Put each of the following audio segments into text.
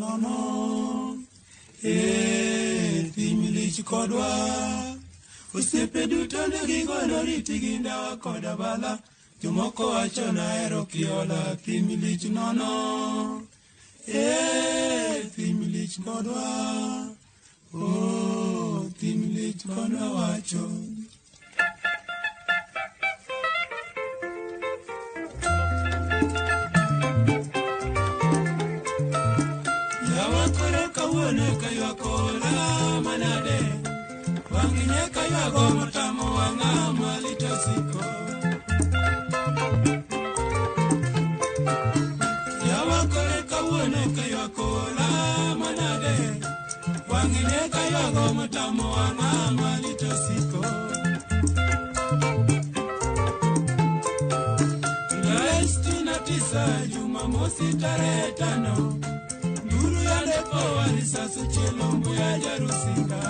nono. Thim lich kodwa. Osiepe duto ne gigolo riti gi ndawa koda bala. Jomoko wacho nahero kiola, thim lich nono. Thim lich kodwa. Oh, thim lich kodwa wacho. Yawa koro kawuono kaywak ola manade. Wang'inye kaywago motamo wang'a malit osiko. Yawa koro kawuono kaywak ola manade. Wang'inye kaywago motamo wang'a malit osiko. Julai 69 Jumamosi tarehe 5. Nduru yande powa risasi chielo mbuya Jarusinga.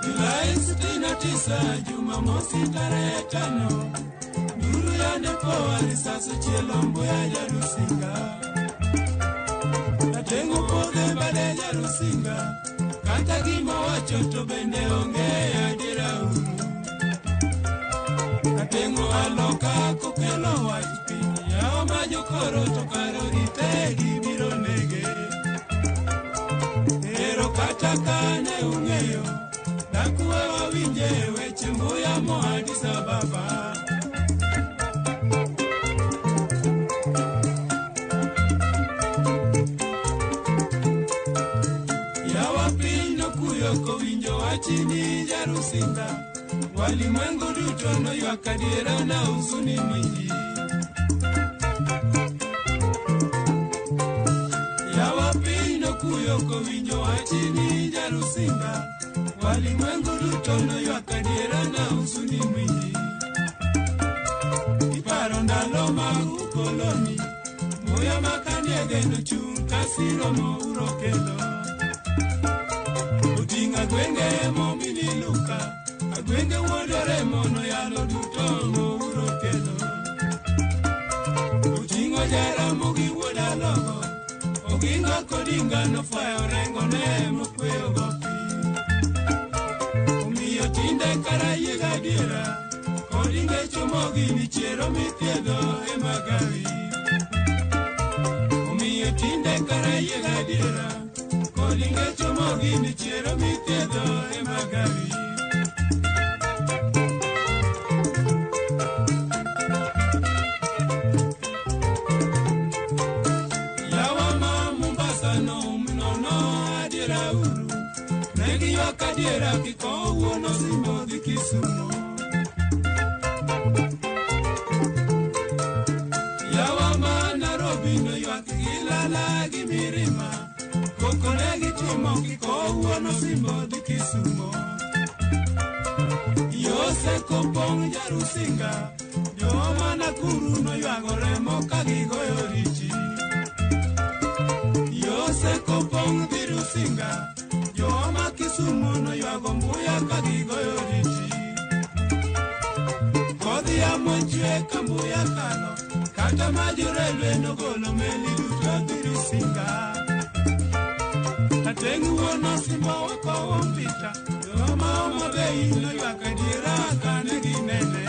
Julai 69 Jumamosi tarehe 5. Nduru yande powa risasi chielo mbuya Jarusinga. Atengo podhe bade Jarusinga. Kata gima wacho to bende onge adiera uru. Atengo aloka kokelo wach piny. Yawa ma jokoro to kar orite gibiro nege. Ero kata kane ung'eyo, dakwe wawinje weche mbuya moa Addis Ababa. Yawa piny nokuyo kowinjo wachni Jarusinga. Walimwengu duto noywak adiera na huzuni mwingi. Yawa piny nokuyo kowinjo wachni Jarusinga. Walimwengu duto noywak adiera na huzuni mwingi. Iparo ndalo mag ukoloni, muya makandiege nochung' kasiro mouro kelo. Oting'o agwenge momini luka, agwenge wuod oremo noyalo duto mouro kelo. Oting'o Jaramogi wuod Alogo, Oginga Kodinga nofwayo orengo ne mokweyo go pi. Omiyo tinde kara yie gadiera, kod ingecho mogini chiero mithiedho ema gawi. Omiyo tinde kara yie gadiera, kod ingecho mogini chiero mithiedho ema gawi. Yawa ma Mombasa noum nono adiera uru. Ne giywak adiera kikowo wuon Osimbo dhi Kisumo. Yawa ma Nairobi noywak gi lala gi mirima. Koko ne gitimo kikowo wuon Osimbo dhi Kisumo. Yose kopong' Jarusinga, joma Nakuru noywago remo ka gigoyo oriti. Yose kopong' dhi Rusinga, joma Kisumu noywago mbuya ka gigoyo oriti. Kodh yamo chwe ka mbuya kalo, kata ma jorelwe nogolo meli duto dhi Rusinga. Ateng' wuon Osimbo wakowo Mbita, joma Homa Bay noywak adiera kane ginene.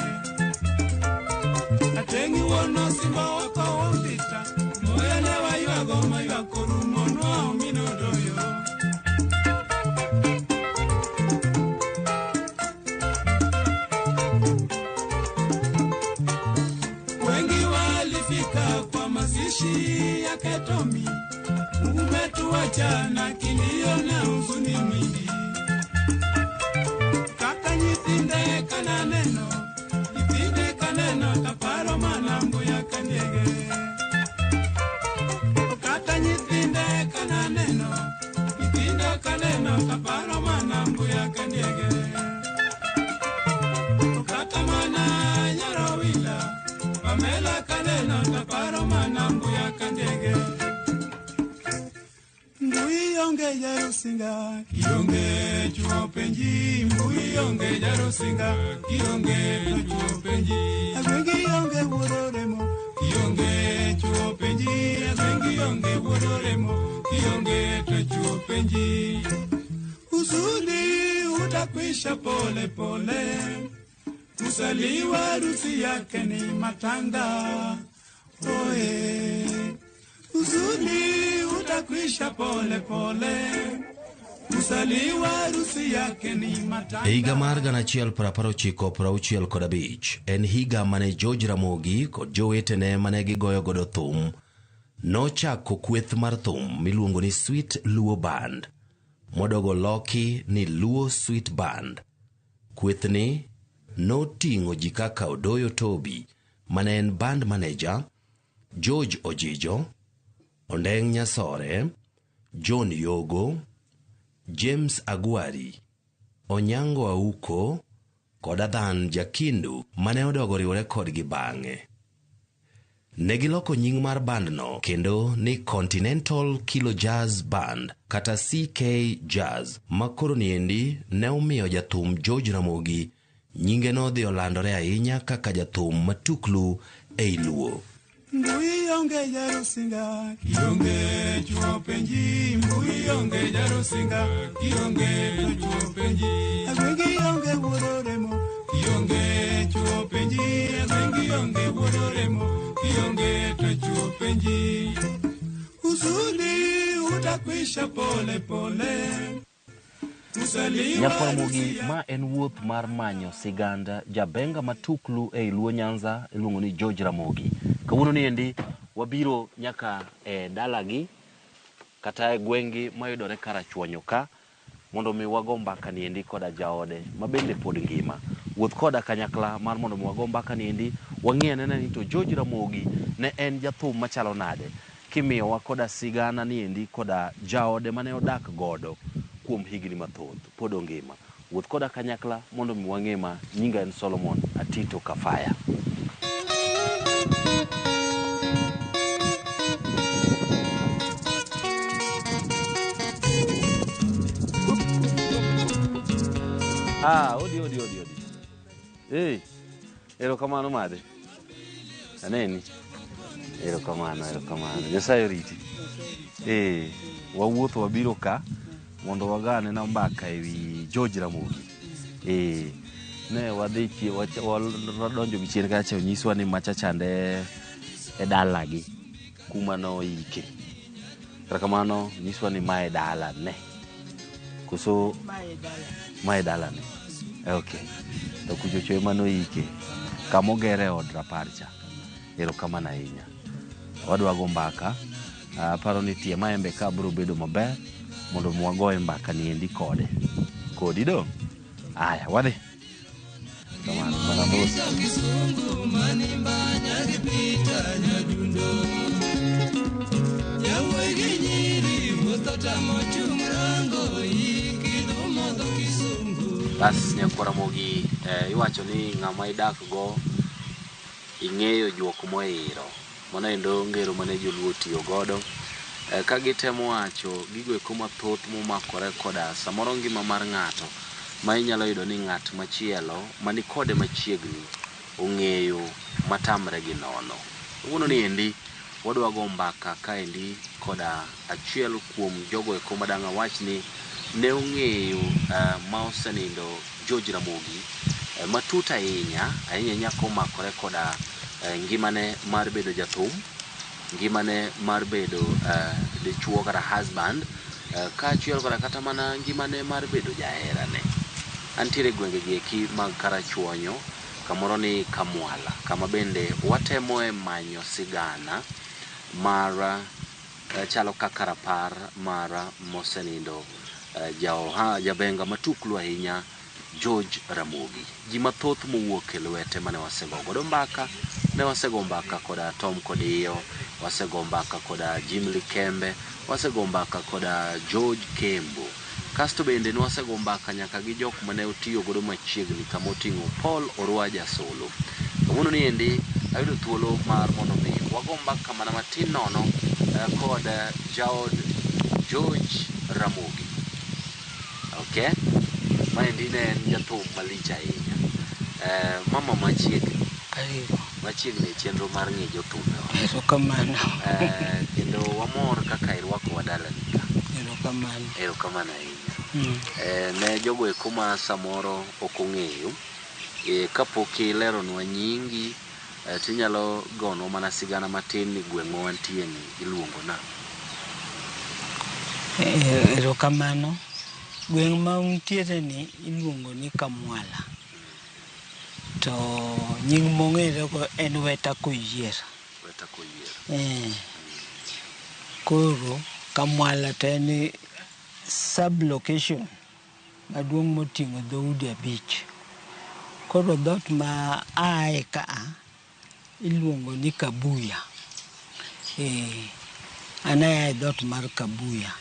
Ateng' wuon Osimbo wakowo Mbita, muya ne waywago maywak orumonwa minodoyo. Wengi walifika kwa mazishi yake Tommy, umetuacha na kilio na huzuni mwingi. Kaka nyithinde kananeno, nyithinde kaneno taparo mana mbuya kandiege. Kata nyithinde kananeno, nyithindo kaneno taparo mana mbuya kandiege. Kata mana nyarowila, Pamela kaneno taparo mana mbuya kandiege. Mbui onge Jarusinga, kionge chuo penji. Mbui onge Jarusinga, kionge chuo penji. Agwenge onge wuod oremo, kionge chuo penji, agwengi onge wuod oremo, kionge to chuo penji. Uzuni utakwisha pole pole, kusaliwa harusi yake ni matanga. Oe, uzuni utakwisha pole pole, kusaliwa harusi yake ni matanga. E higa mar 1995 en higa mane George Ramogi kod jowetene mane gigoyo godo thum nochako kweth mar thum miluongo ni Sweet Luo Band modogo loki ni Luo Sweet Band. Kwethni noting'o ji kaka Odoyo Toby mane en band manager, George Ojijo, Ondeng' Nyasore, John Yogo, James Agwari, Onyango Auko kod Adhan Jakindu mane odogo riwore kodgi bang'e. Ne giloko nying mar bandno kendo ni Continental Kilo Jazz Band kata CK Jazz ma koro niendi ne omiyo jathum George Ramogi nyinge nodhi olandore ahinya kaka jathum matuklu ei Luo. Mbui onge jarusinga, kionge chuo penji. Mbui onge jarusinga, kionge to chuo penji. Agwengi onge wuod oremo, kionge chuo penji. Agwengi onge wuod oremo, kionge to chuo penji. Uzuni utakwisha pole pole, kusaliwa Nyakwar Ramogi, harusi ma en wuoth mar manyo siganda jabenga matuklu ei Luo Nyanza iluongo ni George Ramogi. Kawuono ni endi wabiro nyaka e dalagi kata e gweng'gi mayudore Karachuonyo ka mondo mi wago mbaka ni endi koda jaode ma bende pod ngima. Wuoth koda kanyakla mar mondo mi wago mbaka ni endi wang'i anena ni to George Ramogi ne en jathum machalo nade kimiyowa koda sigana ni endi koda jaode mane odak godo kuom higni mathoth pod ongima. Wuoth koda kanyakla mondo mi wang'e ma nyinga en Solomon Atito Kafaya. Ah, odi odi odi odi. Hey, erokamano made. Aneni. Erokamano, erokamano. Nyasaye oriti. Eh, wawuotho wabiro ka mondo wagane na mbaka ewi George Ramogi. Eh, ne wadhi chie wadonjo gi chien kacha onyiswa ni macha chande e dalagi kuma noike. Kata kamano nyiswa ni mae dalane. Koso mae dalane. Okay. To kuchocho ema noike. Kamogere od rapar cha. Erokamano ahinya. Wadwa go mbaka. Aparo ni tie maembe ka biro bedo maber mondo mi wagoye mbaka ni endi kode. Kodi dong'? Aya, wadhi. Kamano, mana mos. Kisungu manimba nyagipita nyadundo Yawuoyi gi nyiri wuotho tamo chung' rango ikidho modho kisungu. Bas nyakwar Ramogi, iwacho ni ng'ama idak go ing'eyo juok moiro. Mano endo ngero mane joluo tiyo godo. Ka gitemo wacho gigo eko mathoth momakore koda samoro ngima mar ng'ato ma inyalo yudo ni ng'at machielo mani kode machiegni ong'eyo matamre gi nono. Kawuono ni endi wadwa go mbaka kaendi koda achiel kuom jogo eko madang' awach ni ne ong'eyo ma osenindo George Ramogi matut ahinya ahinya ahinya komakore koda ngimane mar bedo jathum, ngimane mar bedo dichuo kata husband, kaachiel koda kata mana ngimane mar bedo jaherane. Antiere e gwenge gi eki mag Karachuonyo, kamoro ni Kamwala, kama bende watemoe manyo sigana mar chalo kaka rapar mar mosenindo jabenga matuklu ahinya George Ramogi. Ji mathoth mowuok e lwete mane wasego godo mbaka, ne wasego mbaka koda Tom Kodiyo, wasego mbaka koda Jim Likembe, wasego mbaka koda George Kembo. Kasto bende ne wasego mbaka nyaka gi jok mane otiyo godo machiegni kama oting'o Paul Orwaja Solo. Kawuono ni endi ayudo thuolo mar mondo mi wago mbaka mana matin nono kod jaod George Ramogi. Okay? Maendi ne en jathum malich ahinya. Mama machiegni. Karibu. Machiegni e chenro mar ng'e jothumbewa. Erokamano. Kendo wamor kaka irwakowa dalani ka. Erokamano. Erokamano ahinya. Ne jogo eko ma samoro ok ong'eyo, kapok ileronwa nyingi, tinyalo gonwa mana sigana matin ni gweng' ma wantie ni iluongo nang'o? Erokamano. Gweng' ma untiere ni iluongo ni Kamwala. To nying mong'ere go en Weta Koyier. Weta Koyier. Koro Kamwala to en sub-location maduong' moting'o dhoudi 5. Koro dhoot ma ae kaa iluongo ni Kabuya. An aya e dhoot mar Kabuya.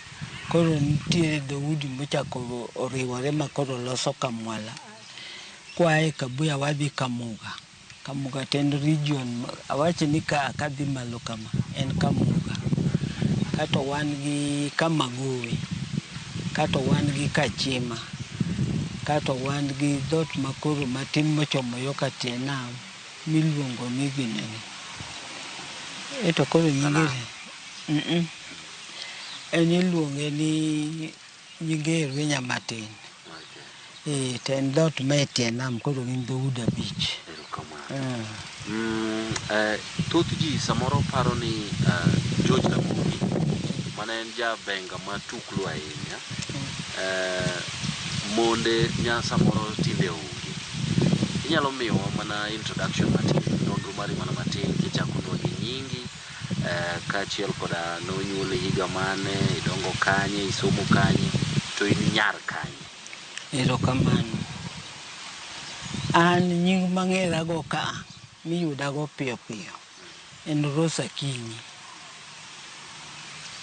Koro nitiere dhoudi mochako oriwore ma koro loso Kamwala. Kwa e Kabuya wadhi Kamuga. Kamuga to en region, awach ni ka kadhi malo kama, en Kamuga. Kato wan gi Kamagowe, kato wan gi Kachima, kato wan gi dhoot makoro matin mochomo yo ka tie nam miluongo ni ginene. Eto koro nyinge En iluonge ni nyinge Rwinya matin. Okay. To en dhoot ma e tie nam koro gin dhoudi 5. Erokamano. Thoth ji samoro paro ni George Ramogi mane en jabenga matuklu ahinya, monde nya samoro tinde onge. Inyalo miyowa mana introduction matin, nonro mari mana matin kichakonwa gi nyingi, kaachiel koda nonyuoli higa mane, idongo kanye, isomo kanye, to in nyar kanye? Erokamano. An nying mang'erago ka miyudago piyo piyo en Rose Akinyi.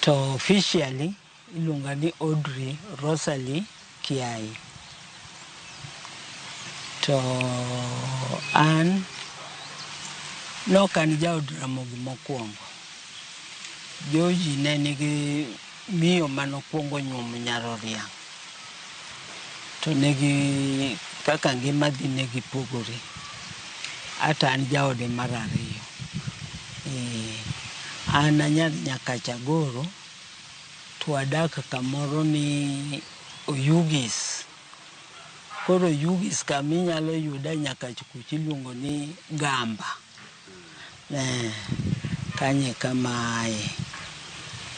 To officially iluonga ni Audrey Rosalie Kiai. To an nok an jaod Ramogi mokwongo. George ne nigi miyo manokwongo nyuomo nyar Oriang'. To negi kaka ngima dhi ne gipogore. Ata an jaode mar 2. An anyar Nyakach Agoro to wadak kamoro ni Oyugis. Koro Oyugis kama inyalo yuda Nyakach kucha iluongo ni Gamba. Kanyo e kama aye.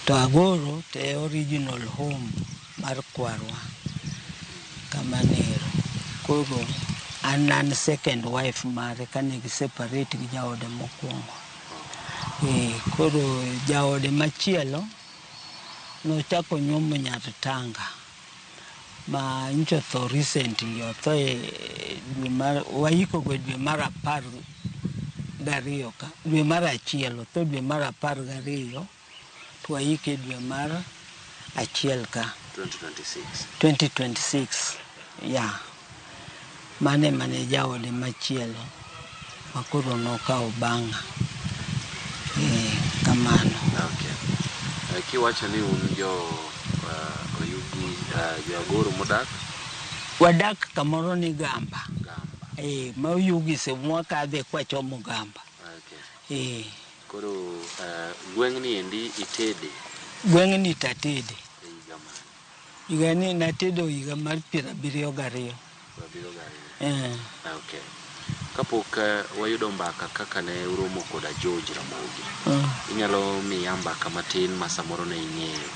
To Agoro to e original home mar kwarwa kama nero. Koro an second wife mare kane gi separate gi jaode mokwongo. Koro jaode machielo nochako nyuomo nyar Tanga ma nyocha otho recently, otho e dwe mar waiko go e dwe mar 12 ka, dwe mar 1, otho dwe mar 12 to waike dwe mar 1 ka. 2026. 2026, yeah. Mane mane jaode machielo makoro nokawo bang'a. Kamano. Okay. Kiwacho ni un jo Oyugi, jo Agoro modak? Wadak kamoro ni Gamba. Gamba. Ma Oyugis mwakadhe kwachomo Gamba. Okay. Koro gweng'ni endi itede? Gweng'ni tatede. E higa mane? Higani natedo higa mar 72. 72. Okay. Kapok wayudo mbaka kaka ne uromo koda George Ramogi, inyalo miya mbaka matin ma samoro ne ing'eyo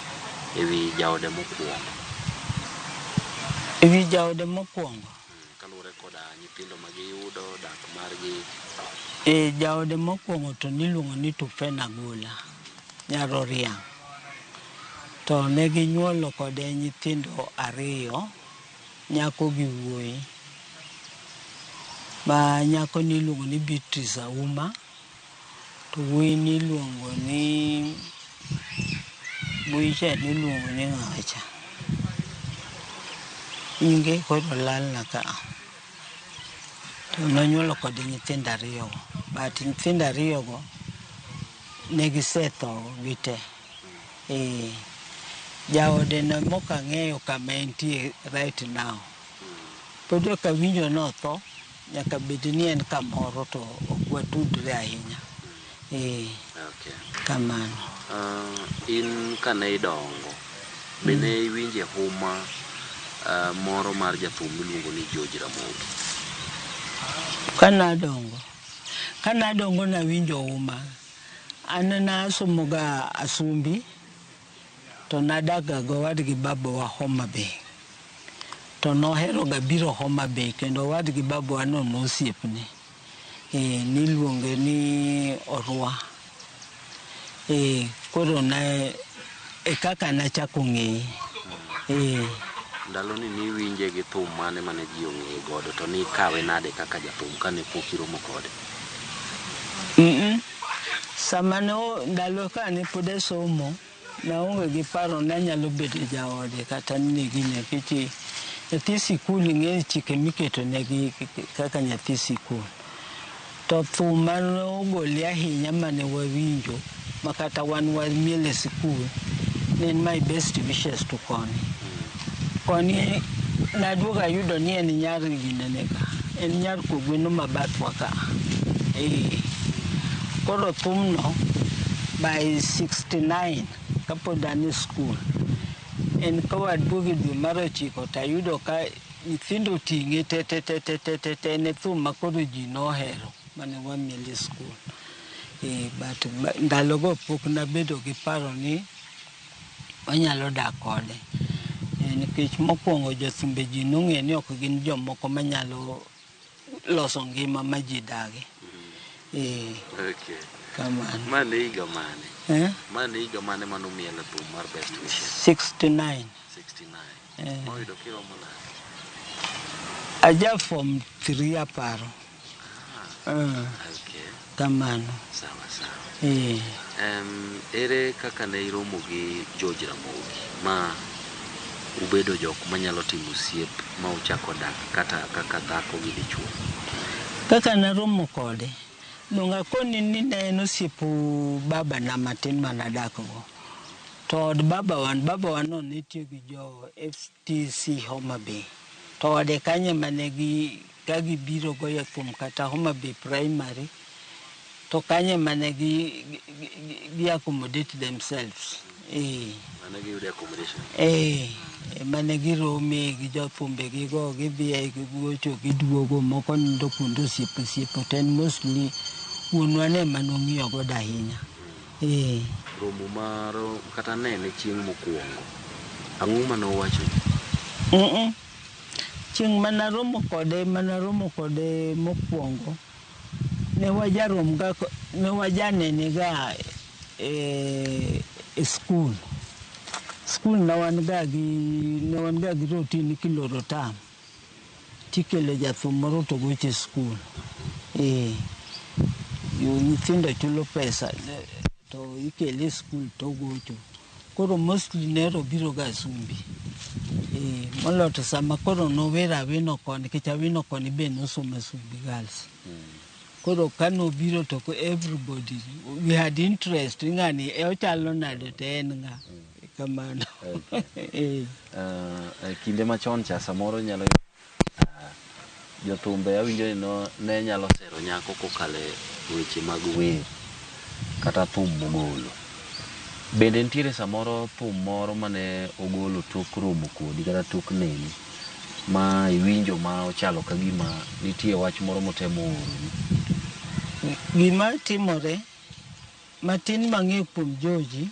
ewi jaode mokwongo? Ewi jaode mokwongo? Kaluwore koda nyithindo ma giyudo, dak margi. Jaode mokwongo to niluongo ni Tufena Gola, nyar Oriang'. To ne ginyuolo kode nyithindo 2, nyako gi wuoyi. Ma nyako niluongo ni Beatrice Auma, to wuoyi niluongo ni wuoyi cha niluongo ni ng'awa cha? Nyinge koro lalna ka. To nonyuolo kode nyithindo 2 go. But nyithindo 2 go ne gisetho gite. Jaode no mok ang'eyo kama entie right now. Pod ok awinjo notho, nyaka bed ni en kamoro to ok watudre ahinya. Okay. Kamano. In kane idongo, be ne iwinje huma moro mar jathum miluongo ni George Ramogi? Kanadongo nawinjo huma. An nasomoga Asumbi to nadaga gowadgi babawa Homa Bay. To noheroga biro Homa Bay kendo owadgi babawa no nosiepne. Niluonge ni Orwa. Koro ne e kaka nachako ng'eye. Ndaloni niwinje gi thum mane mane ji ong'eye godo to nikawe nade kaka jathum kane pok iromo kode? Sama no ndalo kane pod asomo, naonge gi paro ni anyalo bedo jaode kata ni gini nikech nyathi sikul ing'e chike miketo negi kaka nyathi sikul. To thum mane ogoli ahinya mane wawinjo ma kata wan wamiel e sikul ne en My Best Wishes to Koni. Koni naduogo ayudo ni en nyar ginene ka, en nyar kogweno ma bathwa ka. Koro thumno by 69 kapod an e skul, en kawaduogo e dwe mar 9 tayudo ka nyithindo oting'e te te te te te te te en e thum ma koro ji nohero mane wamiel e skul. But ndalogo pok nabedo gi paro ni wanyalo dak kode. Nikech mokwongo jothumbe ji nong'eyo ni ok gin jomoko manyalo loso ngima ma ji dagi. Okay. Kamano. Ma ne higa mane? Ma ne higa mane manomiele thum mar Best Wishes? 69. 69. Moyudo kiromo nade? Aja form 3 aparo. Okay. Kamano. Sawa sawa. Ere kaka ne iromo gi George Ramogi ma ubedo jok manyalo timo osiep ma uchako dak kata kaka dhako gi dichuo? Kaka naromo kode, donge akoni ni ne en osiep baba na matin manadak go. To od babawa no ne tiyo gi jo FTC Homa Bay. To ode kanyo ema ne gi ka gibiro goyo thum kata Homa Bay Primary, to kanyo ema ne gi accommodate themselves. Mane giyudo accommodation? Ema ne girome gi jothumbe gigo, gidhiye gigocho, giduogo, moko nindo kuonde osiepe osiepe, to en mostly wuonwa ne ema nong'iyo godo ahinya. Romo mar kata nene chieng' mokwongo, ang'o manowacho? Chieng' manaromo kode mokwongo, ne wajarom ga, ne wajanene ga e skul. Skul ne wan ga gi routine kiloro term, tikelo jathum moro to gocho e skul. Nyithindo chulo pesa to ikele e skul to ogocho. Koro mostly nehero biro ga Asumbi. Moloyo to sama koro nowero Awino koni, nikech Awino koni be nosomo Asumbi Girls. Koro kanobiro to everybody, we had interest ni ng'ani ochalo nade to en ng'a. Kamano. Kinde machon cha samoro nyalo jothumbe awinjo ni no, ne nyalo sero nyako kokalo e weche mag wer kata thum mogolo. Bende nitiere samoro thum moro mane ogolo tok romo kodi kata tok neni ma iwinjo ma ochalo ka gima nitie wach moro motemo oroni? Gima timore matin mang'eyo kuom George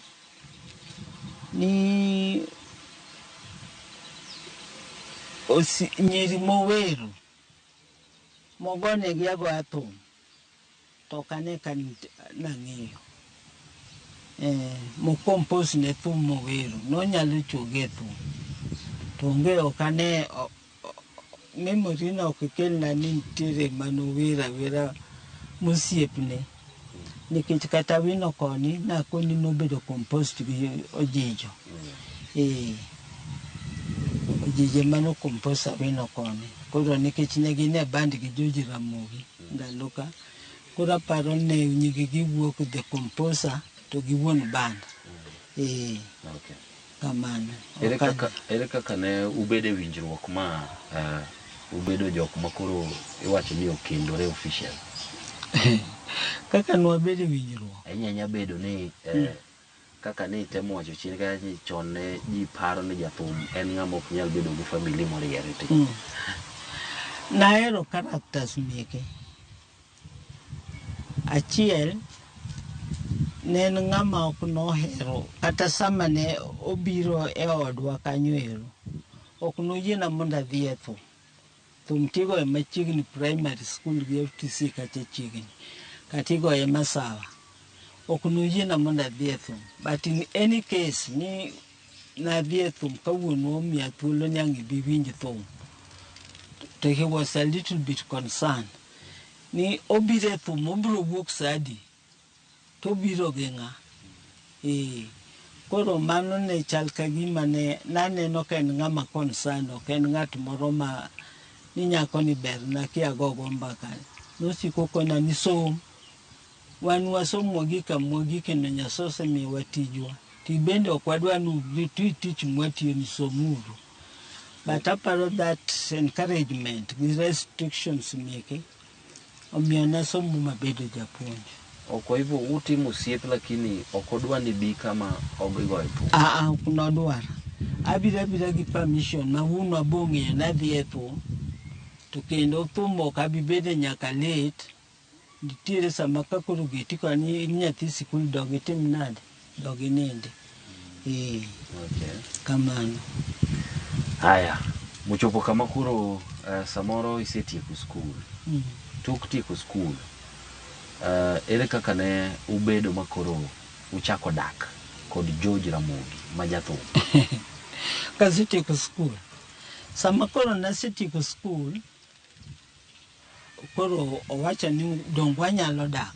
ni nyiri mowero mogonegi agoya thum to ok ane ka nang'eyo. Mocompose ne thum mowero nonyalo choge e thum to onge ok ane memory na ok kelna ni nitiere manowero awera mosiepne nikech kata Awino koni nakoni nobedo composed gi Ojijo. Ojijo ema no compose Awino koni. Koro nikech ne gin e band gi George Ramogi ndalo ka, koro aparo ni nying gi wuok the composer to gi wuon band. Okay. Kamano. Ere kaka ne ubedo e winjruok ma ubedo jok ma koro iwacho ni okendore official? Kaka nwabedo e winjruok. Ahinya ahinya bedo ni kaka ne itemo wacho chien kacha ni chon ne ji paro ni jathum en ng'ama ok nyal bedo gi family moriere ti. Nahero characters meke. Achiel, ne en ng'ama ok nohero kata sama ne obiro e odwa kanyo ero, ok noyiena mondo adhi e thum. Thum tigoye machiegni primary school gi FTC kacha chiegni, kata igoye Masawa. Ok noyiena mondo adhi e thum. But in any case ni nadhi e thum ka wuonwa omiya thuolo ni ang' ibi iwinj thum. To he was a little bit concerned ni obiro e thum obiro wuok sa adi to obiro gi ng'a. Koro mano ne chal ka gima ne naneno ka en ng'ama concerned, ok en ng'at moro ma ni nyako ni berna kia gogo mbaka. Nosiko kona ni som. Wan wasom mwagik kamwagik kendo Nyasaye osemiyowa tijwa. Ti bende ok wadwa ni uti tich mwatiyo ni somuru. But aparo that encouragement gi restrictions meke omiyo nasomo mabedo japuonj. Ok hivyo utimo osiep lakini ok odwa ni bi kama igoye thum. Aa, ok nodwar. Abiro abira gi permission ma wuonwa bong'eyo nadhi e thum. To kendo thum ok abi bede nyaka late. Nitiere sama ka koro geti koni ni in nyathi sikul dog itim nade? Dog inindi. Okay. Kamano. Haya, mochopo kama koro samoro isetieko skul. Tok tieko skul, ere kaka ne ubedo makoro uchako dak kod George Ramogi ma jathum? Kasetieko skul. Sama koro nasetieko skul, koro owacho ni dong wanyalo dak.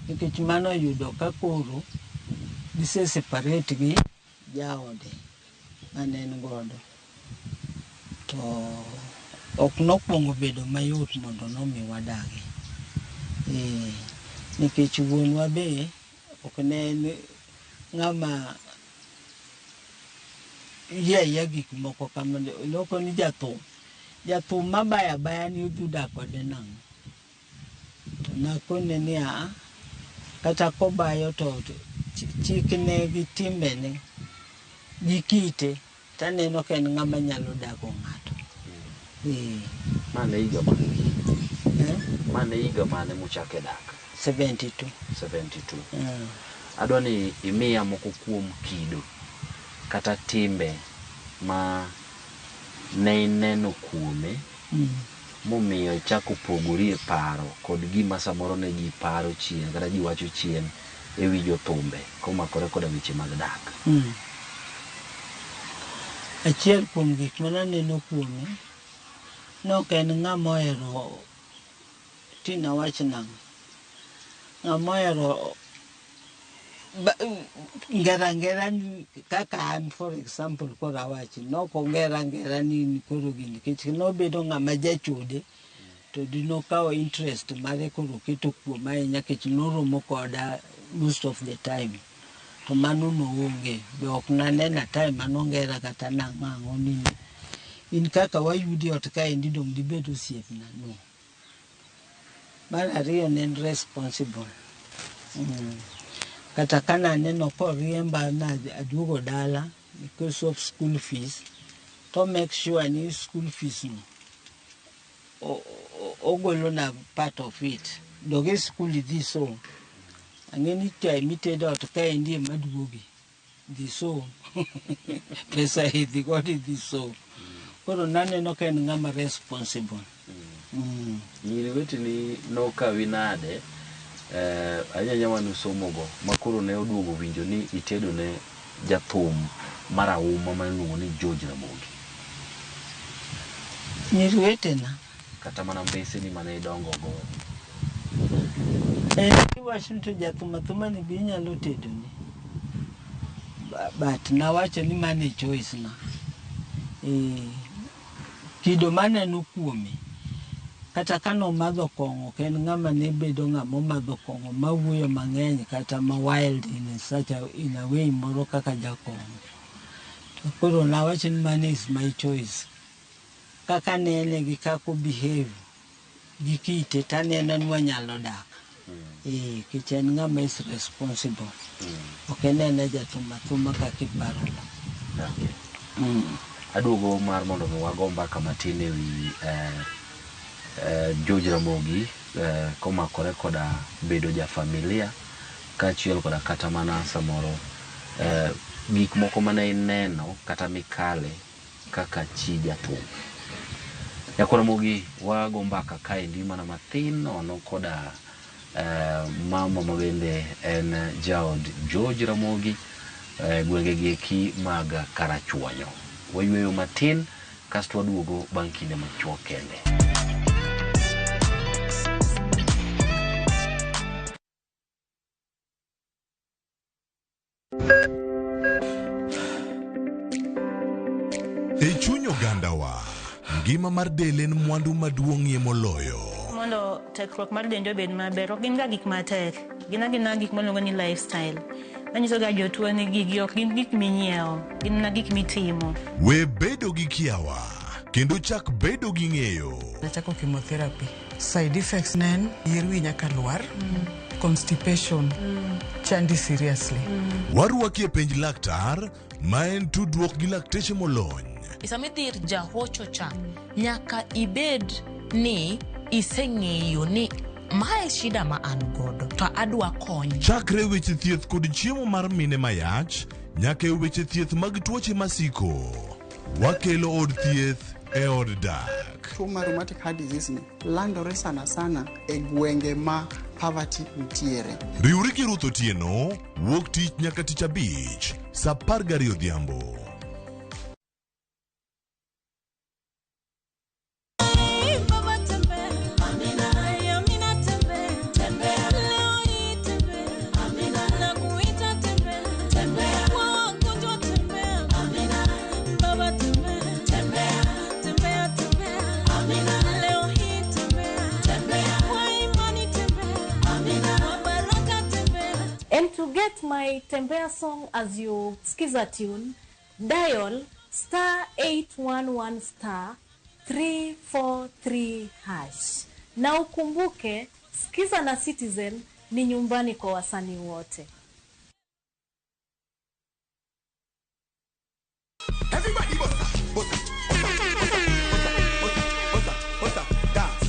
Nikech mano oyudo ka koro gise separate gi jaode mane en godo. To ok nokwongo bedo mayot mondo nomi wadagi. Nikech wuonwa be ok ne en ng'ama yie ayia gik moko kamano. Nokoni jathum. Jathum mabaya abaya ni udhi dak kode nang'o? To nakone ni aa, kata kobayo to chikne gi timbene gi kite taneno ka en ng'ama nyalo dago ng'ato. Mane higa mane? Mane higa mane muchake dak? 72. 72. Adwa ni imiya moko kuom kido kata timbe ma ne ineno kuome momiyo ichako pogori e paro kod gima samoro ne ji paro chien kata ji wacho chien e wi jothumbe komakore koda weche mag dak. Achiel kuom gik mananeno kuome, nok en ng'ama ohero tina wach nang'o? Ng'ama ohero ngera ngera ni kaka an for example koro awachi nok ongera ngera ni koro gini nikech nobedo ng'ama jachode to dinokawo interest mare koro oketo kuoma ahinya nikech noromo koda most of the time. To mano noonge be ok naneno time manongera kata nang'o ang'o ni in kaka wayudi ot kaendi dong dibed osiepna no. Mar ariyo ne en responsible. Kata ka naneno koriemba na aduogo dala because of school fees, to make sure ni school fees no ogolo na part of it. Dog e school idhi som. Ang'e ni chae mitedo ot kaendi ema duogi. Dhi som. Pesa idhi godo idhi som. Koro naneno ka en ng'ama responsible. Nyiri weteni nokawi nade ahinya ahinya mane usomogo ma koro ne oduogo winjo ni itedo ne jathum marahuma ma iluongo ni George Ramogi? Nyiri wetena. Kata mana mbeseni mane idongo go. En iwacho ni to jathum athuma ni be inyalo tedone. But nawacho ni mano e choice na. Kido maneno kuome, kata ka nomadho kong'o, ok en ng'ama ne bedo ng'ama omadho kong'o mawuoyo mang'eny kata ma wild in such a, in a way moro kaka jakong'o. To koro nawacho ni mano is my choice. Kaka anene gi kaka o behave Gi kite taneno ni wanyalo dak. Nikech en ng'ama is responsible. Ok en ena jathum athuma kaka iparo no. Aduogo mar mondo mi wago mbaka matin ewi George Ramogi komakore koda bedo ja familia kaachiel koda kata mana samoro gik moko mane ineno kata mikale kaka chi jathum. Nyakwar Ramogi, wago mbaka kaendi mana mathin nono koda mama ma bende en jaod George Ramogi gwenge gi eki mag Karachuonyo. Wayueyo matin kasto waduogo bang' kinde machuok kende. E chuny ogandawa, ngima mar del en mwandu maduong'ie moloyo. Mondo tekruok mar dendi obed maber, ok gin ga gik matek. Gin agina gik miluongo ni lifestyle. Manyiso ga jotuo ni gigi ok gin gik minyiewo, gin mana gik mitimo. We bedo gi kiawa, kendo chak bedo gi ng'eyo. Nachako chemotherapy. Side effects ne en yier wi nyaka lwar, constipation, chandi seriously. Warwaki e penj laktar, ma en tudruok gi lakteche molony. Sama idhi ir jahocho cha, nyaka ibed ni iseng'eyo ni mae shida ma an godo to adwa kony. Chakre weche thieth kod chiemo mar mine mayach, nyaka e weche thieth mag tuoche masiko. Wakelo od thieth e od dak. Tuo mar rheumatic heart disease ni landore sana sana e gwenge ma poverty nitiere. Riwri gi Ruth Otieno, wuok tich nyaka tich abich, saa 12 odhiambo. And to get my Tembea song as you skiza tune, dial star 811 star 343 hash. Na ukumbuke, Skiza na Citizen ni nyumbani kwa wasanii wote. Everybody bossa, bossa, bossa, bossa, bossa, bossa, dance,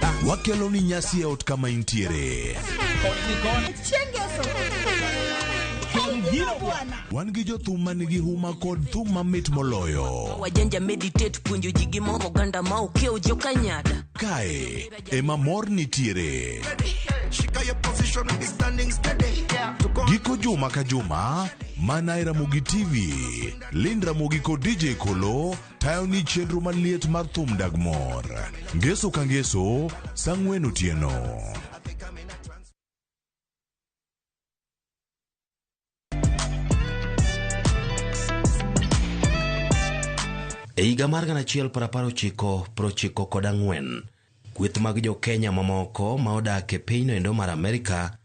dance. Wakelo ni nyasi e ot kama intiere. Wan gi jothum manigi huma kod thum mamit moloyo. Wajanja meditate puonjo ji gi moro oganda ma okiewo jokanyada. Kae ema mor nitiere. Giko juma ka juma, mana e Ramogi TV, Lind Ramogi kod DJ Kolo tayo ni chenro maliet mar thum dag mor. Ngeso ka ngeso, saa ang'wen otieno. E higa mar 1994, kweth mag jo-Kenya mamoko ma odak e pinyno endo mar Amerika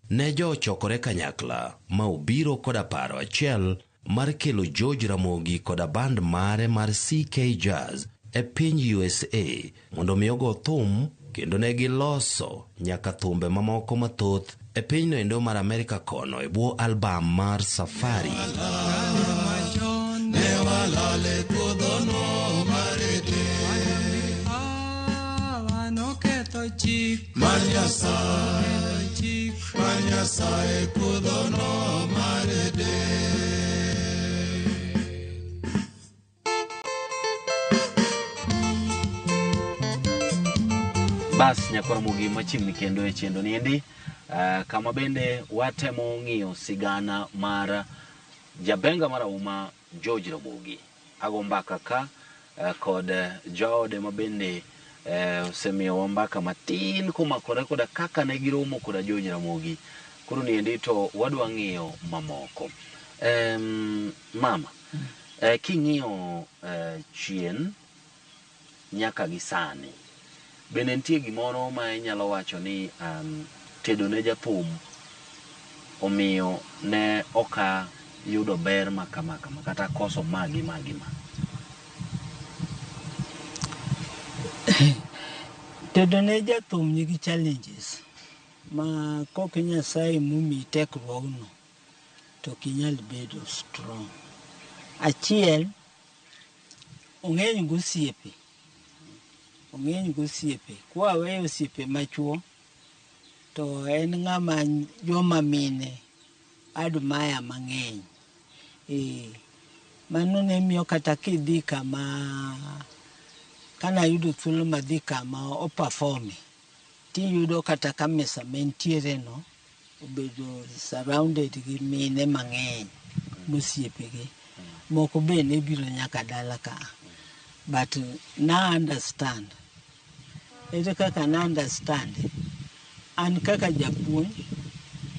ne jo ochokore kanyakla ma obiro koda paro achiel mar kelo George Ramogi koda band mare mar CK Jazz e piny USA mondo mi ogo thum kendo ne giloso nyaka thumbe mamoko mathoth e pinyno endo mar Amerika kono e bwo albam mar Safari. Bas nyakwar Ramogi machiegni kendo e chenro niendi kama bende watemo ng'iyo sigana mar jabenga marahuma George Ramogi. Ago mbaka ka kod jaode ma bende osemiyowa mbaka matin komakore koda kaka ne giromo koda George Ramogi. Koro niendi to wadwa ng'iyo mamoko. Mama, king'iyo chien nyaka gi sani, bende nitie gimoro ma inyalo wacho ni tedo ne jathum omiyo ne ok ayudo ber ma kama kama kata koso ma gi ma gi ma? Tedo ne jathum nigi challenges ma kok Nyasaye momiyi tekruogno to ok inyal bedo strong. Achiel, ong'eny gosiepe. Ong'eny gosiepe. Kwaweyo osiepe machuo, to en ng'ama joma mine admire mang'eny. Mano ne miyo kata kidhi kama kanayudo thuolo madhi kama o perform tiyudo kata ka mesa mentiere no obedo surrounded gi mine mang'eny mosiepege. Moko be ne biro nyaka dala ka. But na understand. Ere kaka na understand? An kaka japuonj,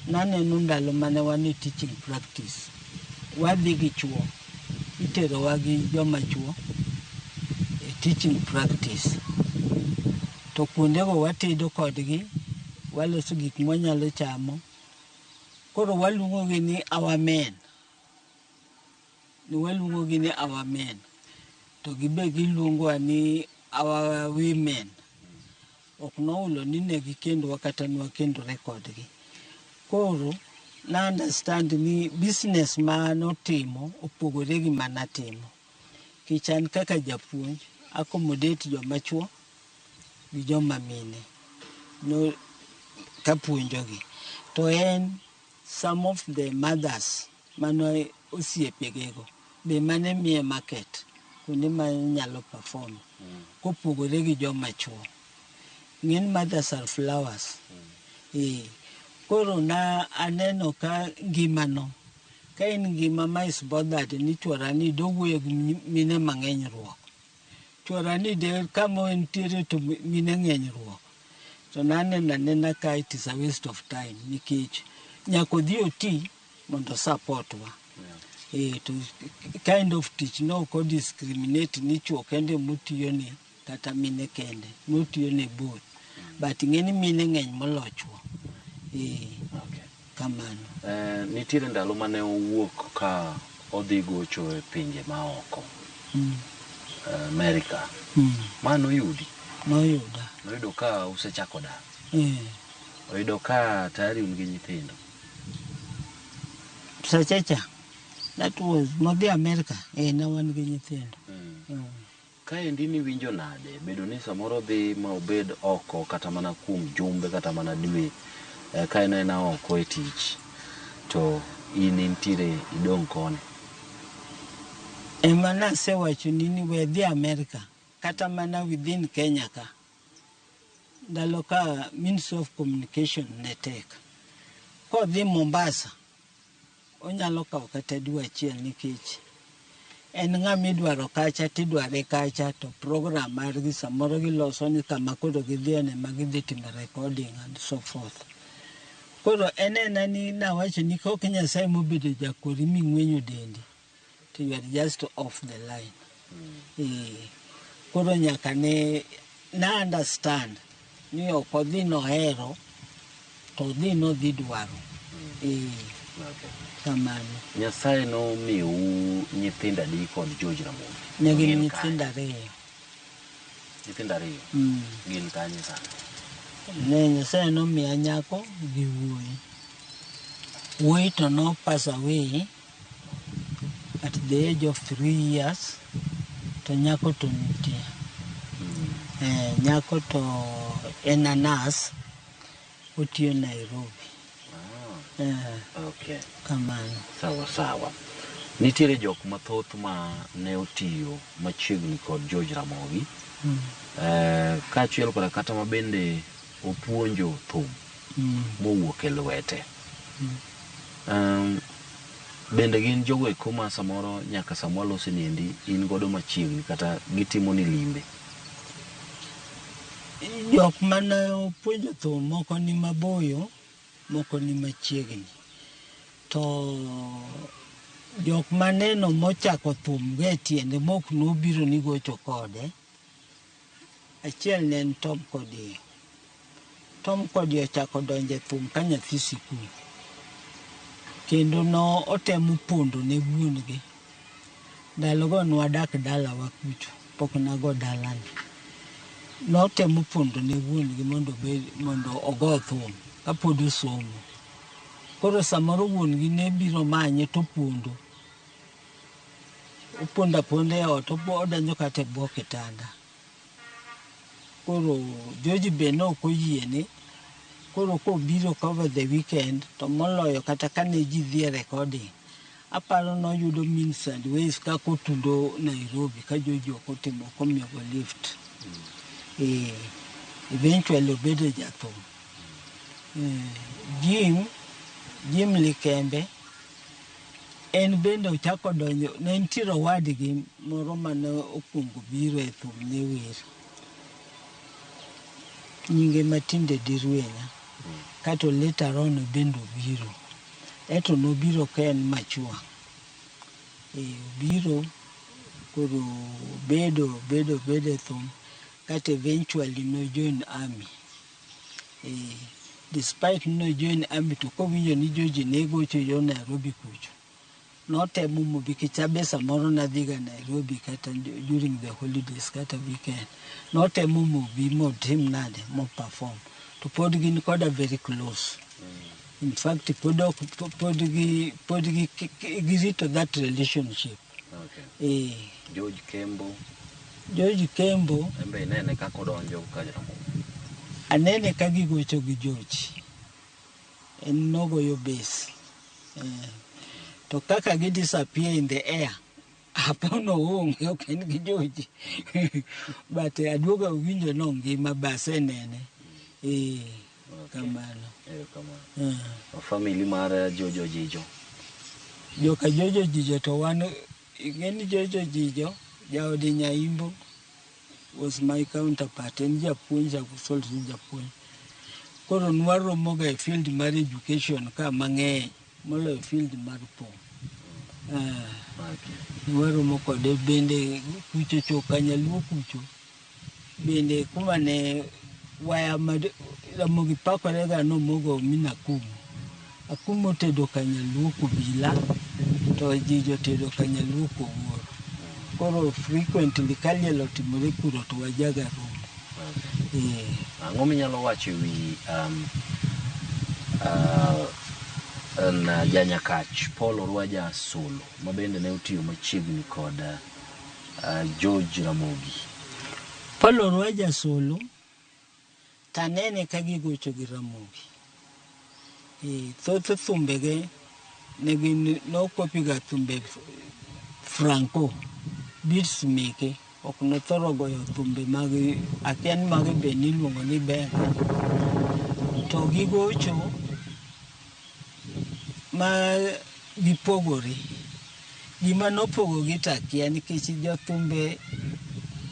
naneno ndalo mane wan e teaching practice. Wadhi gi chuo, iterowa gi joma chuo e teaching practice. To kuondego watedo kodgi, waloso gik mwanyalo chamo. Koro waluongo gi ni our men. Ni waluongo gi ni our men. To gibe giluongowa ni our women. Ok nohulo ni ne gikendwa kata nwakendore kodgi. Koro na understand ni business ma notimo opogore gi manatimo. Nikech an kaka japuonj, accommodate joma chuo gi joma mine no, kapuonjogi. To en some of the mothers mane osiepegego be mane miye market kuonde ma nyalo perform kopogore gi joma chuo. Ng'eny mothers are flowers. Koro na aneno ka ngimano ka en ngima ma is bothered ni chuora ni dowuoyo gi mine mang'eny ruok. Chuora ni de kama entiere to mine ng'eny ruok. To naneno anena ka it is a waste of time nikech nyaka odhi oti mondo support wa. To kind of tich no ok o discriminate ni chuo kende motiyo ne kata mine kende. Notiyo ne both. But ing'e ni mine ng'eny molo chuo. Kamano. Nitiere ndalo mane owuok ka odhi gocho e pinje maoko. Amerika. Ma noyudi? Noyuda. Noyudo ka usechako dak? Oyudo ka tayari un gi nyithindo? Sachecha. That was modhi Amerika. Ne wan gi nyithindo. Kaendi niwinjo nade bedo ni samoro dhi ma obed oko kata mana kuom jumbe kata mana dwe ka en aena oko e tich to in intiere idong' koni? Ema nasewachoni ni we dhi Amerika kata mana within Kenya ka. Ndalo ka means of communication ne tek. Kodhi Mombasa, onyalo kawo kata dwe achiel nikech en ng'ama idwaro kacha tidware kacha to program margi samoro giloso ni kama koro gidhiye ema gidhi timo recording and so forth. Koro en ena ni nawacho ni kok Nyasaye mobedo jakori ming'wenyo dendi to you are just off the line. Koro nyaka ne na understand ni ok odhi nohero to odhi nodhi dwaro. Kamano. Nyasaye nomiyou nyithindo adi kod George Ramogi? Ne gin Gin nyithindo kanye? ariyo. Nyithindo ariyo? Gin kanye sani? Ne Nyasaye nomiya nyako gi wuoyi. Wuoyi to no pass away at the age of 3 years to nyako to nitie. Nyako to en a nurse otiyo Nairobi. Kamano. Sawa sawa. Nitiere jok mathoth ma ne otiyo machiegni kod George Ramogi. Kaachiel koda kata ma bende opuonjo thum mowuok e lwete. Bende gin jogo eko ma samoro nyaka sama walose niendi in godo machiegni kata gitimo ni limbe? Jok mane opuonjo thum moko ni maboyo, moko ni machiegni. To jok maneno mochako thum go e tiende mok nobiro ni gocho kode, achiel ne en Tom Kodiyo. Tom Kodiyo ochako donjo e thum ka nyathi sikul. Kendo no otemo pondo ne wuon gi. Ndalogo nwadak dalawa kucho, pok nago dalani. Notemo pondo ne wuon gi mondo obed mondo ogo thum kapod osomo. Koro samoro wuon gi ne biro manye to opondo. Opondo aponda e ot, odonjo kata e bwo kitanda. Koro George be ne ok oyiene. Koro kobiro over the weekend to moloyo kata kane ji dhi e recording, aparo noyudo means and ways kaka otundo Nairobi ka George ok otimo ok omiyogo lift. Eventually obedo jathum. Jim Likembe en bende ochako donjo ne nitiere owadgi moro mane okuongo biro e thum ne wer. Nyinge matinde dirwenya. Kato later on bende obiro. Eto nobiro ka en mature. Obiro koro obedo obedo obedo e thum kato eventually no join army. Despite ni no join army to kowinjo ni George ne gocho yo Nairobi kucho. Notemo mobi nikech abe samoro nadhiga Nairobi kata during the holidays kata weekend. Notemo mobi motim nade mo perform. To pod gin koda very close. In fact pod ok pod gi pod gi girito that relationship. George Kembo. George Kembo. En be inene kaka odonjo ka Ramogi. Anene ka gigocho gi George. En nogoyo bass. To kaka gi disappear in the air, apono oonge ok en gi George. But aduogo awinjo nongima be asenene. Kamano. Erokamano. Family mar George Ojijo. Joka George Ojijo to wan ing'e ni George Ojijo jaode Nyaimbo was my counterpart. En japuonj Akusol japuonj. Koro nwaromoga e field mar education ka mang'eny moloyo field mar thum. Nwaromo kode bende kucho cho Kanyaluo kucho. Bende kuma ne waya ma Ramogi pakore ga nomogo min Akumo. Akumo tedo Kanyaluo kobila to Ojijo tedo Kanyaluo kowuoro. Koro frequently ka liel otimore kuro to wajaga romo. Ang'o minyalo wacho e wi janyakach Paul Orwaja Solo ma bende ne otiyo machiegni kod George Ramogi? Paul Orwaja Solo tanene ka gigocho gi Ramogi. Thoth thumbege ne gin nokopiga thumbe Franco beats meke ok nothoro goyo thumbe mag akia ni mage be niluongo ni benga to gigocho ma gipogore. Gima nopogogi to akia nikech jothumbe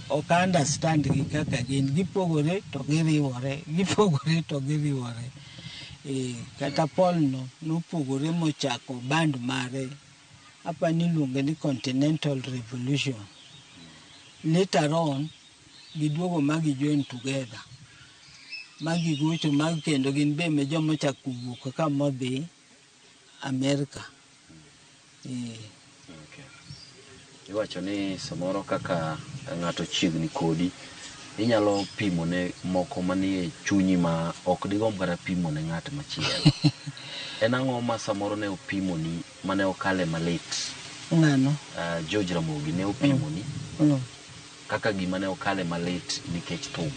ok understand gi kaka gin gipogore to giriwore gipogore to giriwore. Kata Paul no nopogore mochako band mare apa ni iluonge ni Continental Revolution. Later on giduogo ma gi join together ma gigocho ma kendo gin be me joma ochako wuok ka modhi America. Iwacho ni samoro kaka ng'ato chiegni kodi inyalo pimo ne moko manie chunyi ma ok digomb kata pimo ne ng'at machielo. En ang'o ma samoro ne opimoni mane okale malit? Ng'ano? George Ramogi ne opimoni kaka gima ne okale malit nikech thum.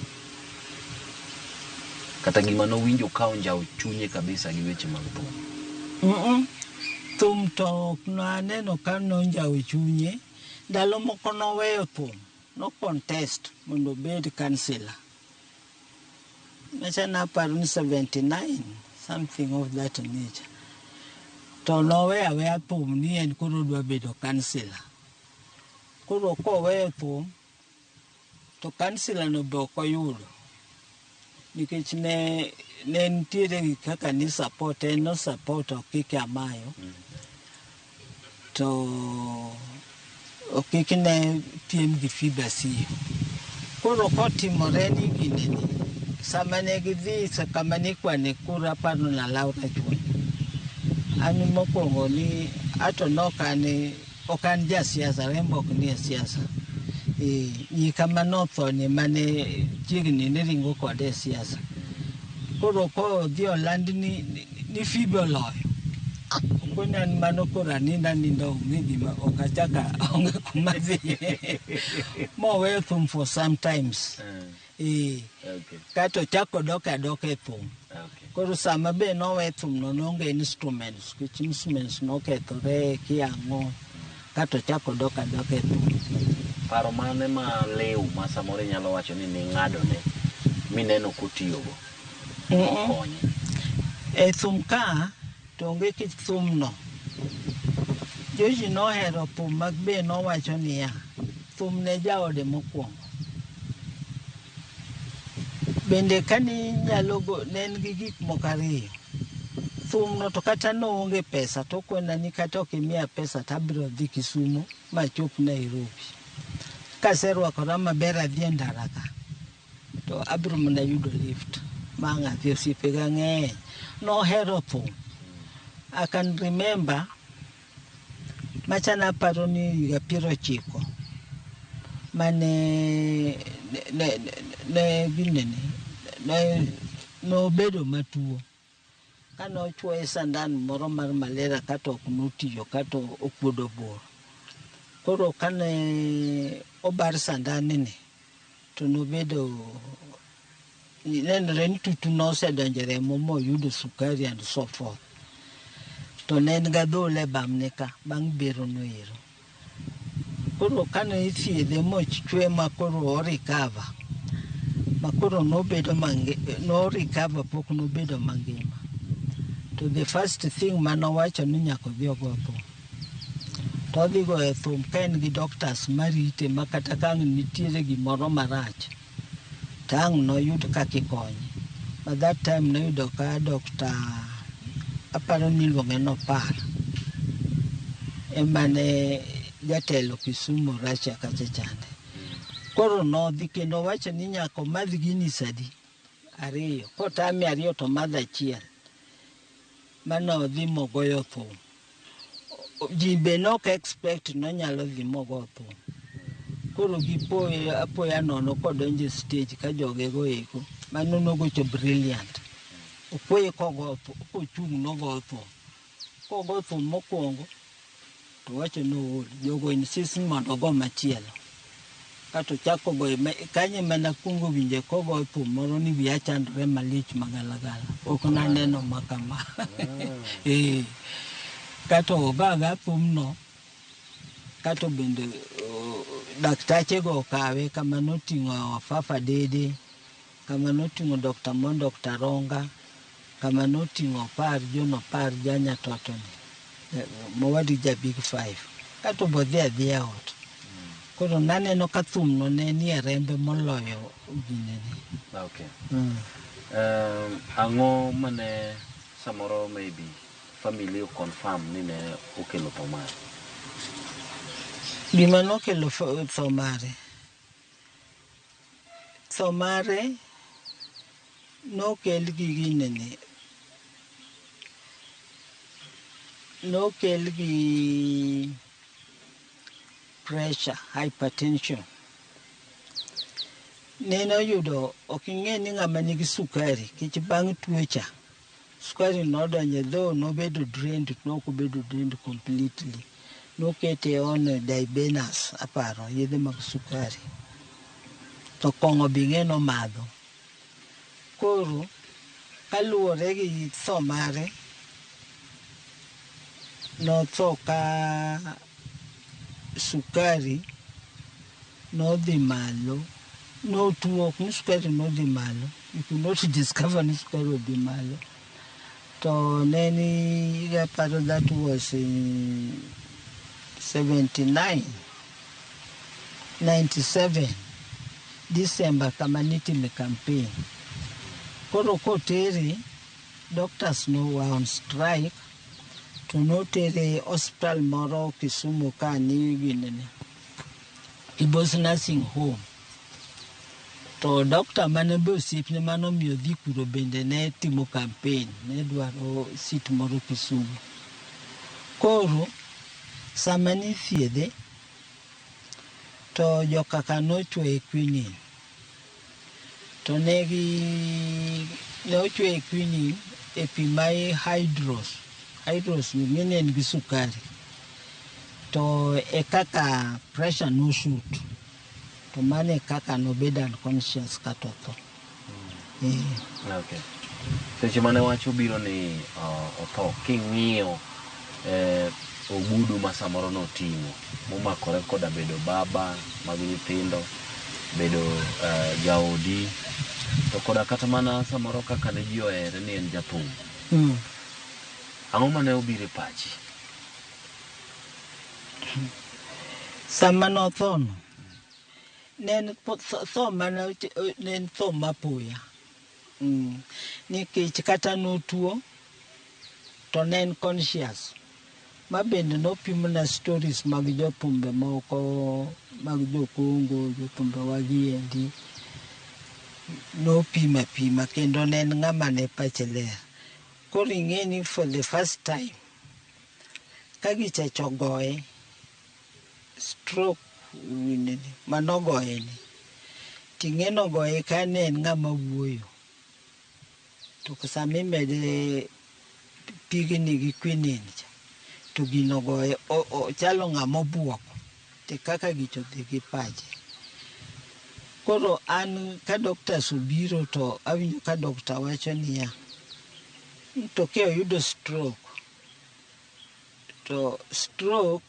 Kata gima nowinjo ka onjawo chunye kabisa gi weche mag thum. Thum to ok naneno ka nonjawo chunye. Ndalo moko noweyo thum, no contest mondo obed councillor. Macha naparo ni 79, something of that nature. To noweyo aweya thum ni en koro odwa bedo councillor. Koro koweyo thum, to councillor no be ok oyudo. Nikech ne nitiere gi kaka ni support, en no support Okike Amayo. To Okike ne piem gi Phoebe Asiyo. Koro kotimore ni gineni, sama ne gidhi kama nikwane kura aparo ni Law Rachuonyo. An mokwongo ni ato ne ok an jasiasa, Rembo ok nie siasa. Nyika manotho ni mane chiegni ni ringo kode e siasa. Koro kodhi oland ni Phoebe oloyo. Okoni an mano koro anindo aninda onge gima ok achaka onge kuma adhiye. Moweyo thum for some times. Kato ochako dok adoka e thum. Koro sama be nowe thum no noonge instruments, nikech instruments nokethore kia ang'o. Kato ochako dok adoka e thum. Paro mane ma liw ma samoro inyalo wacho ni ning'adone mineno kotiyogo mokonye? E thum ka to onge kit thum no. Joji nohero thum mag be nowacho niya, thum ne jaode mokwongo. Bende kani nyalo go, ne en gi gik moko ariyo. Thum no to kata noonge pesa to okona ni kata ok imiya pesa to abiro dhi Kisumo machop Nairobi. Kaserwakora maber adhi e ndara ka to abiro mana yudo lift ma ang' adhi osiepega ng'eny. Nohero thum. I can remember macha naparo ni higa 90 mane ne ginene ne nobedo matuo. Kane ochuoye sandan moro mar malaria kata ok notiyo kata okuodo bur. Koro kane obar sandan ni to nobedo nenore ni tutu nosedonjo e remo moyudo sukari and so forth. To ne en gadhol e bamne ka bang' bero no ero. Koro kane ithiedhe mochwe ma koro o recover ma koro nobedo no recover pok nobedo mangima. To the first thing manowacho ni nyaka odhi ogo thum. To odhi goyo thum ka en gi doctors marite ma kata ka ang' nitiere gimoro marach to ang' noyud kaka ikonye. But that time noyudo ka doctor aparo ni iluonge ni Opar ema ne jatelo Kisumu Russia kacha chande. Koro nodhi kendo owacho ni nyaka omadh gini sadi ariyo. Kotame ariyo to omadh achiel. Mane odhi mogoyo thum. Ji be nok expect nonyalo dhi mogo thum. Koro gipoye apoya nono kodonjo e stage ka jogego eko. Mano nogocho brilliant. Opoye kogo thum, kochung' nogo thum. Kogo thum mokwongo to wacho ni ool. Jogo insist ni mondo ogo machielo. Kato ochako goyo kanyo ema nakwongo winje kogo thum moro ni wiya chandore malich magalagala. Ok naneno ma kama. Kato ogo agoya thumno kato bende daktache go okawe kama noting'o Fafa Dede, kama noting'o Dr. Mo, Dr. Ronga, kama noting'o Opar, John Opar janyatoto ni, mowadgi ja Big Five. Kato bodhi adhiya ot. Koro naneno ka thum no ne nie rembe moloyo ginene. Ang'o mane samoro maybe family o confirm ni ne okelo tho mare? Gima nokelo tho mare. Tho mare nokel gi ginene. Nokel gi pressure, hypertension. Nene oyudo ok ing'e ni ng'ama nigi sukari nikech bang' tuo cha sukari nodonjo e dhoho nobedo drained nok obedo drained completely. Nokete on diabetes aparo yedhe mag sukari. To kong'o be ing'e nomadho. Koro kaluwore gi tho mare notho ka sukari nodhi malo. Notuo ok ni sukari nodhi malo. You could not discover ni sukari odhi malo. To ne ni aparo that was in 79, 97 December kama nitime campaign. Koro kotere, doctors no were on strike to notere hospital moro Kisumu ka ni ginene Kibos Nursing Home. To doctor mane be osiepne manomiyo odhi kuro bende ne timo campaign, ne dwaro seat moro Kisumu. Koro sama nithiedhe, To jokaka nochwoye quinine. To negi ne ochwoye quinine e pi ma hydros. Hydros ni ng'eni en gi sukari. To e kaka pressure noshoot. To mano e kaka nobedo unconscious kata otho. Okay. Seche mane wach obiro ni otho, king'iyo ogudu ma samoro noting'o momakore koda bedo baba mag nyithindo, bedo jaodi, to koda kata mana samoro kaka ne ji ohere ni en jathum. Ang'o mane obiro e pachi? Sama nothono, ne en tho mane ne en tho mapoya. Nikech kata notuo, to ne en conscious. Ma bende nopimna stories mag jothumbe moko mag jo Congo, jothumbe wagi endi. Nopima pima kendo ne en ng'ama ne pache ler. Koro ing'e ni for the first time, ka gichacho ogoye, stroke manogoye ni, ting'e nogoye ka ne en ng'ama wuoyo. To sama imede pigni gi quinine cha, to gino ogoye, ochalo ng'ama obuok. To kaka gicha odhi gi pache. Koro an ka doctors obiro to awinjo ka doctor wacho niya, to ke oyudo stroke, to stroke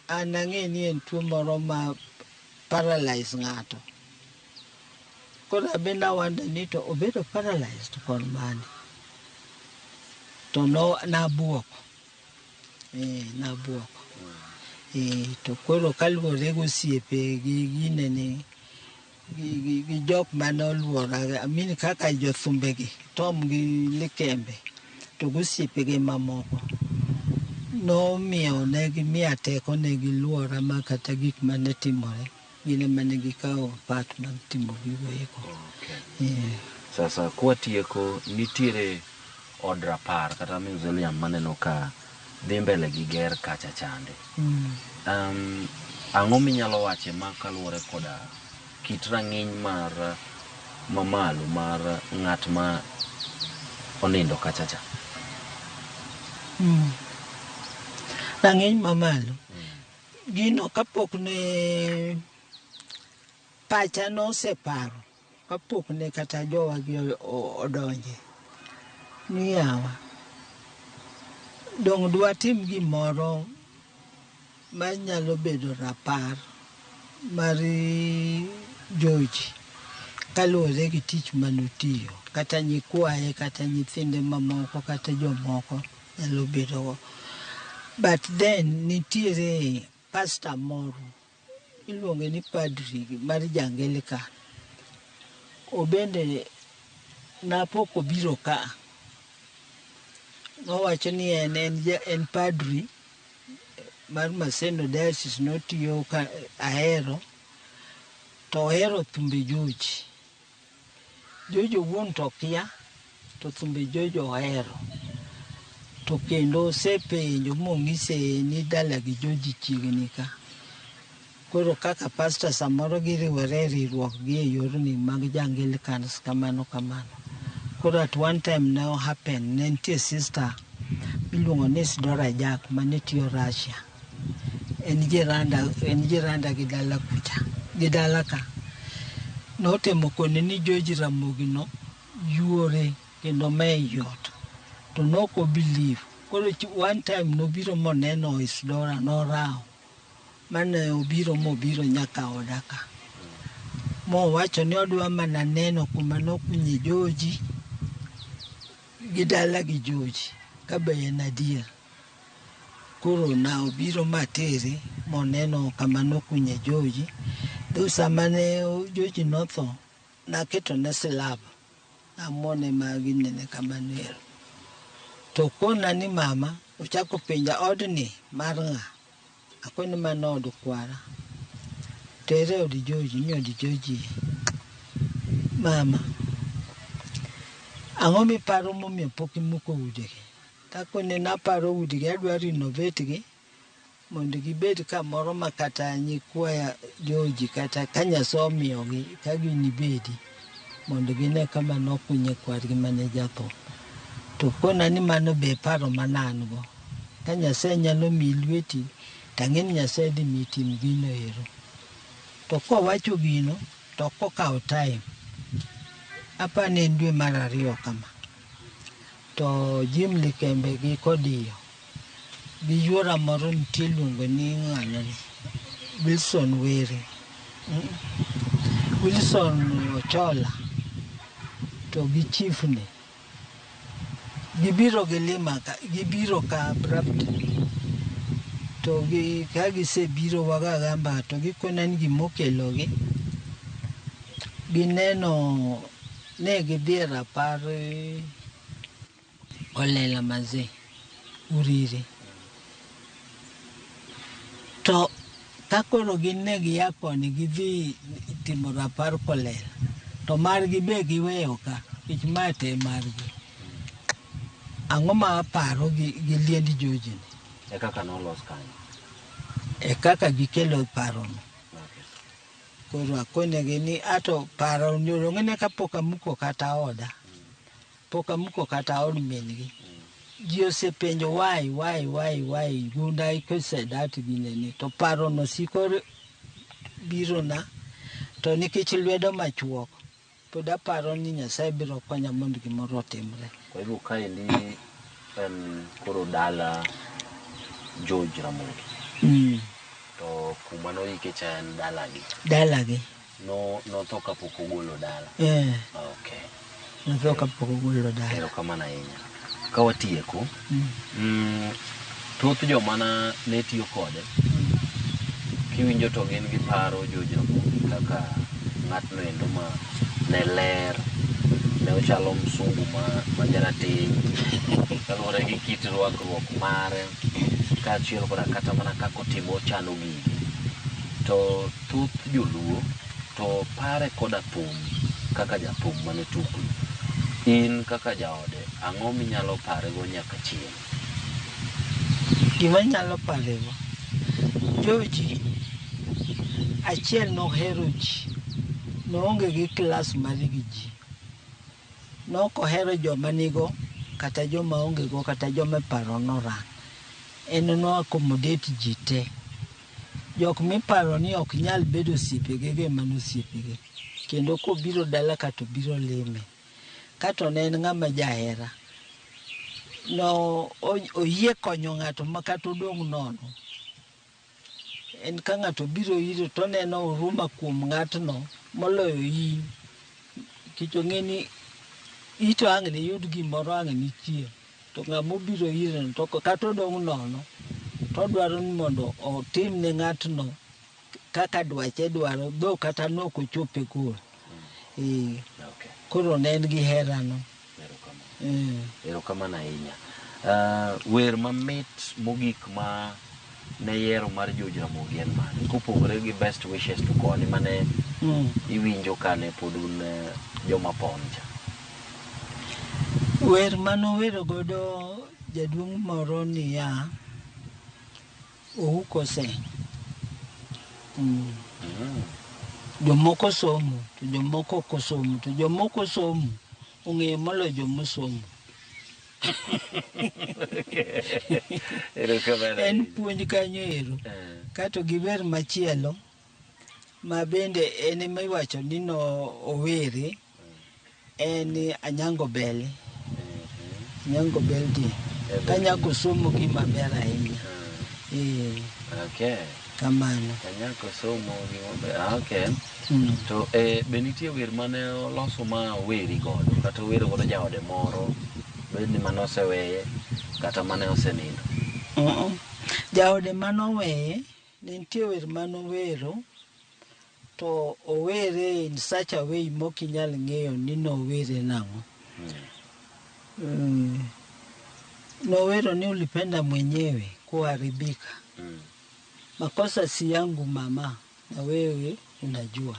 an ang'e ni en tuo moro ma paralyze ng'ato. Koro abende awonder ni to obedo paralyzed kon mane. To no nabuok. Nabuok. To koro kaluwore gi osiepe gi ginene gi jok mane oluora, I mean kaka jothumbegi, Tom gi Likembe, to gi osiepege mamoko. Nomiyo ne gimiya teko ne giluora ma kata gik mane timore, gin ema ne gikawo part mar timo gigo eko. Okay. Sasa kwatieko, nitiere od rapar kata mausoleum maneno ka dhi mbele gi ger kacha chande. Ang'o minyalo wache ma kaluwore koda kit rang'iny mar mamalo mar ng'at ma onindo kacha cha? Rang'iny mamalo. Gino kapok ne pacha noseparo, kapok ne kata jowagi odonje, ni yawa, dong' dwatim gimoro manyalo bedo rapar mar George kaluwore gi tich manotiyo, kata nyikwaye, kata nyithinde mamoko, kata jomoko nyalo bedogo. But then nitiere pastor moro iluonge ni padri mar jo-Anglican. Obende napok obiro ka. Nowacho ni en padri mar Maseno Diocese notiyo ka Ahero to ohero thumbe George. George owuon to kia to thumbe George ohero. To kendo osepenjo mong'ise ni dala gi George chiegni ka. Koro kaka pastor samoro giriwore e riwruok gi e yorni mag jo-Anglicans kamano kamano. Koro at one time ne happen ne nitie sister miluongo ni Isidora Jack mane tiyo Russia. En jiranda gi dala kucha, gi dala ka. Notemo kone ni George Ramogi no yuore kendo me ot. To nok o believe. Koro one time nobiro moneno Isidora norawo. Mane obiro mobiro nyaka oda ka. Mowacho ni odwa mana neno kuma nokunye George gi dala gi George ka be en adier. Koro na obiro matere moneno kama nokunye George. Though sama ne George notho, naketone slab. Namuone ma ginene kamano ero. To kona ni mama, ochako penja odni mar ng'a? Akone mano od kwara. To ere od George? Ni od George. Mama, ang'o miparo momiyo pok imuko udegi? Takone naparo udigi adwa renovate gi Mondo gibed kamoro ma kata nyikwaya George kata ka Nyasaye omiyogi ka ginibedi mondo gine kama nokunye kwargi mane jatho. To kona ni mano be paro mana an go. Ka Nyasaye nyalo miyi lweti, to ang'e ni Nyasaye dhi miyi tim gino ero. To kowacho gino, to ok okawo time. Apa ni en dwe mar ariyo kama. To Jim Likembe gi Kodiyo gi yuora moro nitie iluongo ni ng'anani Wilson Were. Wilson Ochola to gi chief ni gibiro gilima ka, gibiro ka abruptly. To gi, ka gisebiro wagoga mbaka to gikona ni gimokelogi gineno ne gidhi e rapar Olela Mazee Uriri. To ka koro gin ne gia koni gidhi timo rapar Kolela, to margi be giweyo ka, nikech ma to e margi. Ang'o ma aparo gi, gi liend George ni? E kaka nolos kanyo. E kaka gikelo parono. Okay. Koro akonegi ni ato paro ni ong'ene kapok amuko kata oda. Pok amuko kata od min gi. Ji osepenjo why gunda kosedat ginene to parono siko birona to nikech lwedo machuok pod aparo ni Nyasaye biro konya mondo gimoro otimre. Kwa hivyo kaendi en koro dala George Ramogi. To kuma noike cha en dalagi. Dalagi. No notho kapok ogolo dala. Eh. Okay. Notho kapok ogolo dala. Erokamano ahinya. Ka watieko, thoth joma ne tiyo kode, kiwinjo to gin giparo George Ramogi kaka ng'atno endo ma ne ler, ne ochalo msungu ma jarateng' kaluwore gi kit rwakruok mare kaachiel koda kata mana kaka otimo ochano gige. To thoth joluo to pare koda thum kaka jathum mane tuklu. In kaka jaode, ang'o minyalo parego nyaka chieng'? Gima anyalo parego, George achiel nohero ji, noonge gi class mar gi ji. Nok ohero joma nigo kata joma onge go kata joma paro norang. En no accommodate ji te. Jok miparo ni ok nyal bedo osiepege go ema nosiepege. Kendo kobiro dala ka to biro lime. Kato ne en ng'ama jahera. No oyie konyo ng'ato ma kata odong' nono. En ka ng'ato obiro ire to oneno huruma kuom ng'atno moloyo in. Nikech ong'e ni ito ang' niyud gimoro ang' nichiem. To ng'ama obiro ire no to kata odong' nono to odwaro ni mondo otim ne ng'atno kaka dwache dwaro dho kata nok ochop e goal. Okay. Koro ne en gi herano. Erokamano. Erokamano ahinya. Wer mamit mogik ma ne yiero mar George Ramogi en mane? Kopogore gi Best Wishes to koni mane iwinjo kane pod un joma pon cha. Wer manowero godo jaduong' moro niya, Ouko se. Jomoko somo to jomoko ok osomo to jomoko somo ong'eyo moloyo jomosomo. Erokamano En ahinya. puonj kanyo ero. Kato gi wer machielo ma bende en ema iwacho ni no owere en Anyango Bele. Anyango Bel di. Kanyako somo gima ber ahinya. Okay. Kamano. Kanyako somo gima ber. Okay. To be nitie wer mane oloso ma oweri godo kata owero godo jaode moro bed ni mane oseweye kata mane osenindo? Jaode manoweye ne nitie wer manowero to owere in such a way mokinyal ng'eyo ni nowere nang'o. Nowero ni ulipenda mwenyewe kuharibika. Makosa si yangu mama, na wewe unajua.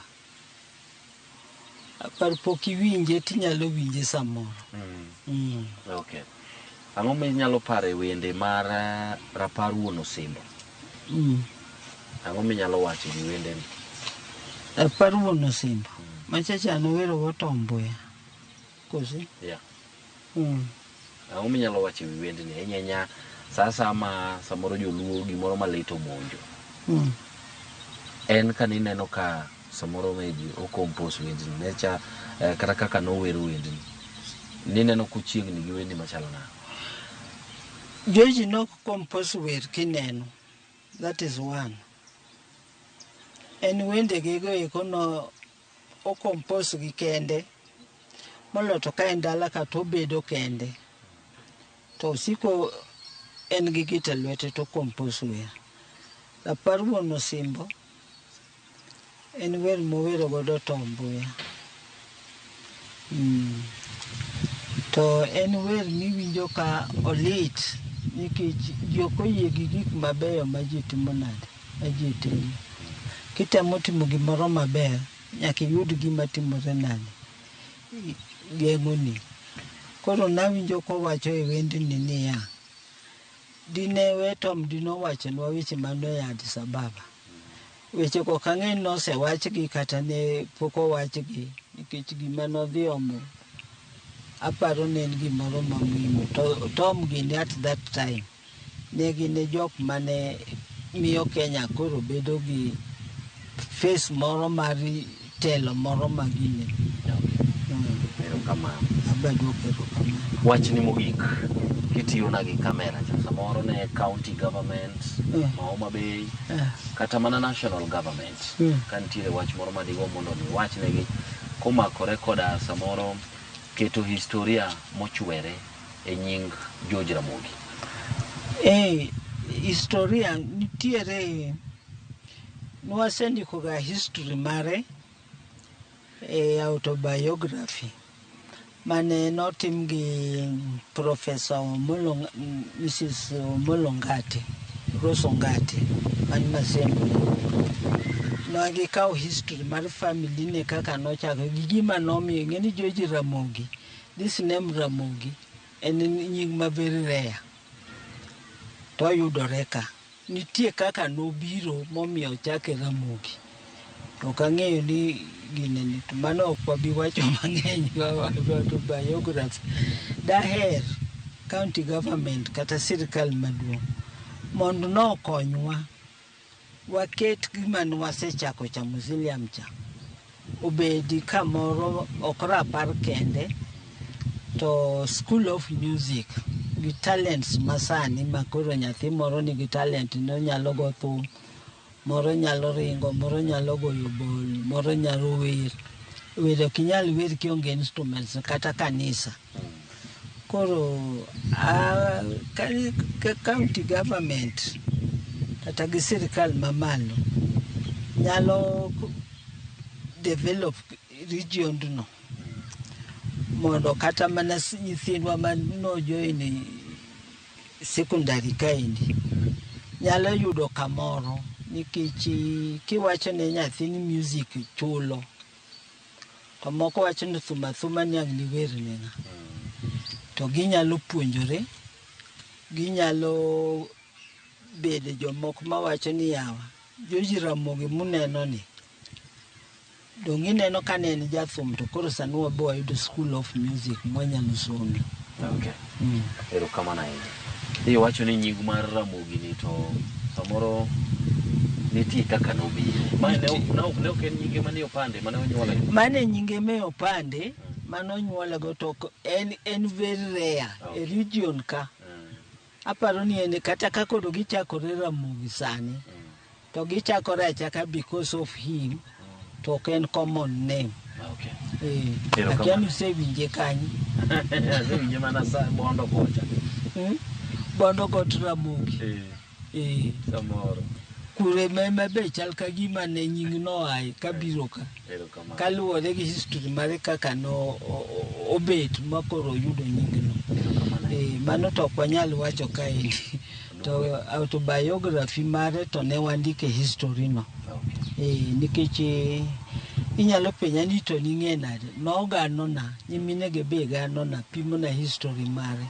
Apar pok iwinje tinyalo winje samoro. Okay. Ang'o minyalo paro e wende mar Rapar Wuon Osimbo? Ang'o minyalo wacho gi wendeni? Rapar wuon Osimbo. Machacha nowero go Tom Mboya. Kose? Yeah. Ang'o minyalo wacho e wi wendni? Ahinya ahinya sa asaya ma samoro joluo gimoro malit omonjo. En ka nineno ka samoro maybe o compose wendni ne cha kata kaka nowero wendni. Nineno kochiegni gi wendni machalo nade? George nok compose wer kineno. That is one. En wendege go eko no o compose gi kende. Moloyo to ka en dala ka to obedo kende. To osiko en gi gita e lwete to compose wer. Rapar wuon Osimbo en wer mowero godo Tom Mboya. To en wer miwinjo ka olit nikech ji ok oyie gi gik mabeyo ma ji timo nade, ma ji timo. Kitemo timo gimoro maber, nyaka iyud gima timore nade, geng'oni. Koro nawinjo kowacho e wendni niya, dine we Tom dinowachonwa weche mane Addis Ababa. Weche go ok ang'e ni nosewachgi kata ne pok owachgi nikech gima nodhi omo aparo ne en gimoro ma muhimu. To Tom gini at that time ne gin e jok mane miyo Kenya koro bedo gi face moro mar telo moro ma gine. Erokamano. Abaduoko erokamano. Wachni mogik kitiyona gi kamera cha samoro ne county government ma Homa Bay kata mana national government ka nitiere wach moro madigo mondo mi wachnegi komakore koda samoro keto historia mochwere e nying George Ramogi. Historia nitiere nwasendiko ga history mare e autobiography mane notim gi Professor Omolo, Mrs. Omolo Ngati, Rose Ongati man Maseno. Ne gikawo history mar family ne kaka nochako gi gima nomiyo ing'e ni George Ramogi, this name Ramogi en nying ma very rare to oyudore ka. Nitie kaka nobiro momiyo ochake Ramogi. To ok ang'eyo ni ginene to mano ok wabi wacho mang'eny autobiography. Daher county government kata sirikal maduong' mondo nokonywa waket gima nwasechako cha museum cha obedi kamoro ok rapar kende to school of music gi talents masani ma koro nyathi moro nigi talent ne onyalo go thum moro nyalo ringo moro nyalo goyo bol moro nyalo wer wer ok inyal wer kionge instruments kata kanisa koro county government kata gi sirikal mamalo nyalo develop region no mondo kata mana nyithindwa ma no join secondary kaendi nyalo yudo kamoro nikech kiwacho ne nyathi ni music chulo to moko wacho ni thum athuma ni ang' niwer ne ng'a to ginyalo puonjore ginyalo bedo jomoko mawacho ni yawa George Ramogi muneno ni dong' ineno ka ne en jathum to koro sani wabe wayudo school of music mwanyalo some. Okay. Erokamano ahinya. Iwacho ni nying mar Ramogi ni to samoro nitie kaka nobiro. Ma ne ok en nyinge mane opande mane onyuole. Mane nyinge me opande manonyuolego to en very rare e region ka. Aparo ni en kata ka koro gichakore Ramogi sani to gichakore achaka because of him to ok en common name. Okay. Eh, akia ni usewinje kanye. Asewinje mana sa Bondo kocha. Bondo got Ramogi. Eh. Samoro. Kure ma be chal ka gima ne nying no ae kabiro ka. Erokamano. Kaluwore gi history mare kaka no obet ma koro oyudo nying no. Mano to ok wanyal wacho kaendi. To autobiography mare to ne wandike history no. Nikech inyalo penja ni to ning'e nade? Noganona, nyiminege be ganona, pimona history mare.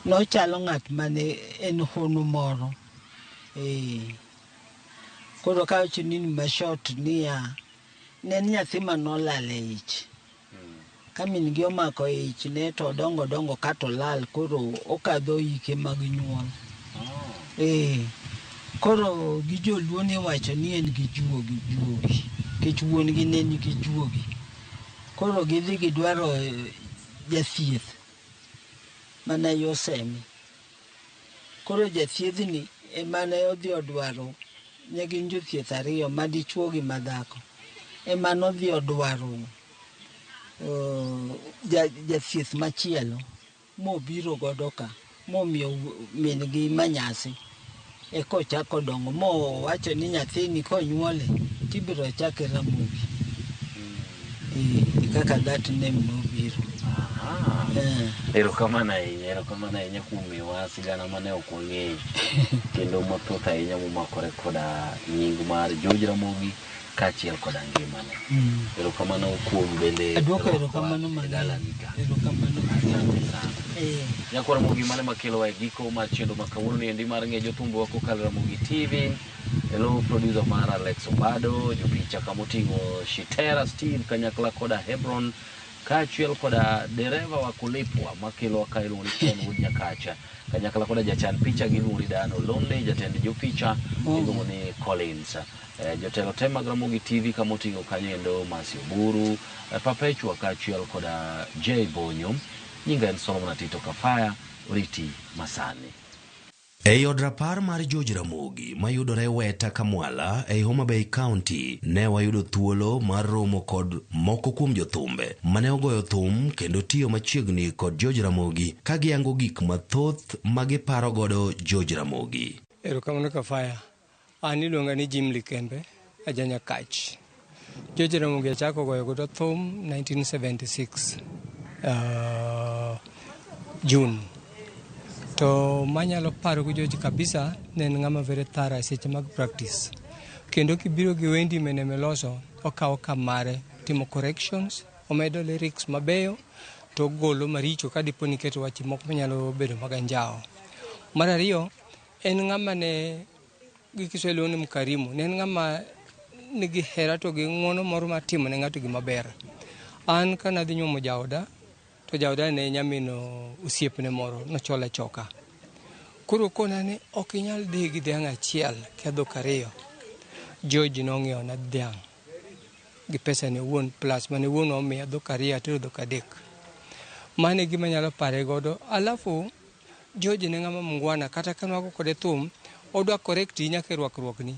Nochalo ng'at mane en hono moro. Eh. Koro kawacho ni mashort niya, ne en nyathi manolal e ich. Ka min gi omako ich ne to odongo dongo kato lal koro okadho hike mag nyuol. Eh. Koro gi joluo ne wacho ni en gi juogi juogi. Nikech wuon gi ne nigi juogi. Koro gidhi gidwaro jathieth mana Yosemi. Koro jathiethni ema ne odhi odwaro, ne gin jothieth ariyo madichuo gi madhako. Ema nodhi odwaro jathieth machielo mobiro godo ka momiyo min gi manyasi. Eka ochako dongo mowacho ni nyathini konyuole tibiro chake Ramogi. E kaka that name nobiro. Erokamano ahinya, erokamano ahinya kuom miyowa sigana mane ok wang'eyo kendo mathoth ahinya momakore koda nying mar George Ramogi kaachiel koda ngimane. Erokamano kuom bende Aduoko rwakowa erokamano e mang'eny. dalani ka. Erokamano Asante sana. Eh. Nyakwa Ramogi mane makelowa e giko mar chenro ma kawuono ni endi mar ng'e jothumbewa kokalo Ramogi TV. Elo producer mar Alex Obado, jopicha kamoting'o Shitera Steve kanyakla koda Hebron kaachiel koda dereva wa kulipwa makelowa ka iluongo ni Kenwood Nyakacha kanyakla koda jachan picha gi iluongo ni Dan Olonde, jatend jopicha iluongo ni Collins. Jotelo te mag Ramogi TV kamoting'o kanyo endo Masi Oburu, Perpetua kaachiel koda J Bonyo. Nyinga en Solomon Atito Kafaya, oriti masani. Ei od rapar mar George Ramogi mayudore Weta Kamwala ei Homa Bay County ne wayudo thuolo mar romo kod moko kuom jothumbe mane ogoyo thum kendo tiyo machiegni kod George Ramogi ka giyango gik mathoth ma giparo godo George Ramogi. Erokamano Kafaya. An iluonga ni Jim Likembe, aja Nyakach. George Ramogi achako goyo godo thum 1976 June. To manyalo paro go George kabisa ne en ng'ama very thorough e seche mag practice. Kendo kibiro gi wendi mene miloso, okawo kamare timo corrections, omedo lyrics mabeyo to ogolo maricho ka dipo ni iketo wach moko manyalo bedo mag anjawo. Mar ariyo, en ng'ama ne gi Kiswahili luongo ni mkarimu. Ne en ng'ama nigi hera to gi ng'uono moro mar timo ne ng'ato gima ber. An kana dhi nyuomo jaoda, to jaoda ne nyamin osiepne moro, nochole choka. Koro kona ni ok inyal dhi gi dhiang' achiel kia dhok ariyo. George nong'iewo na dhiang' gi pesa ne owuon plus mane wuon omiya dhok ariyo atero dhok adek. Mano e gima anyalo pare godo. Alafu George ne ng'ama mungwana kata ka nwago kode thum, odwa correct i nyaka e rwakruokni.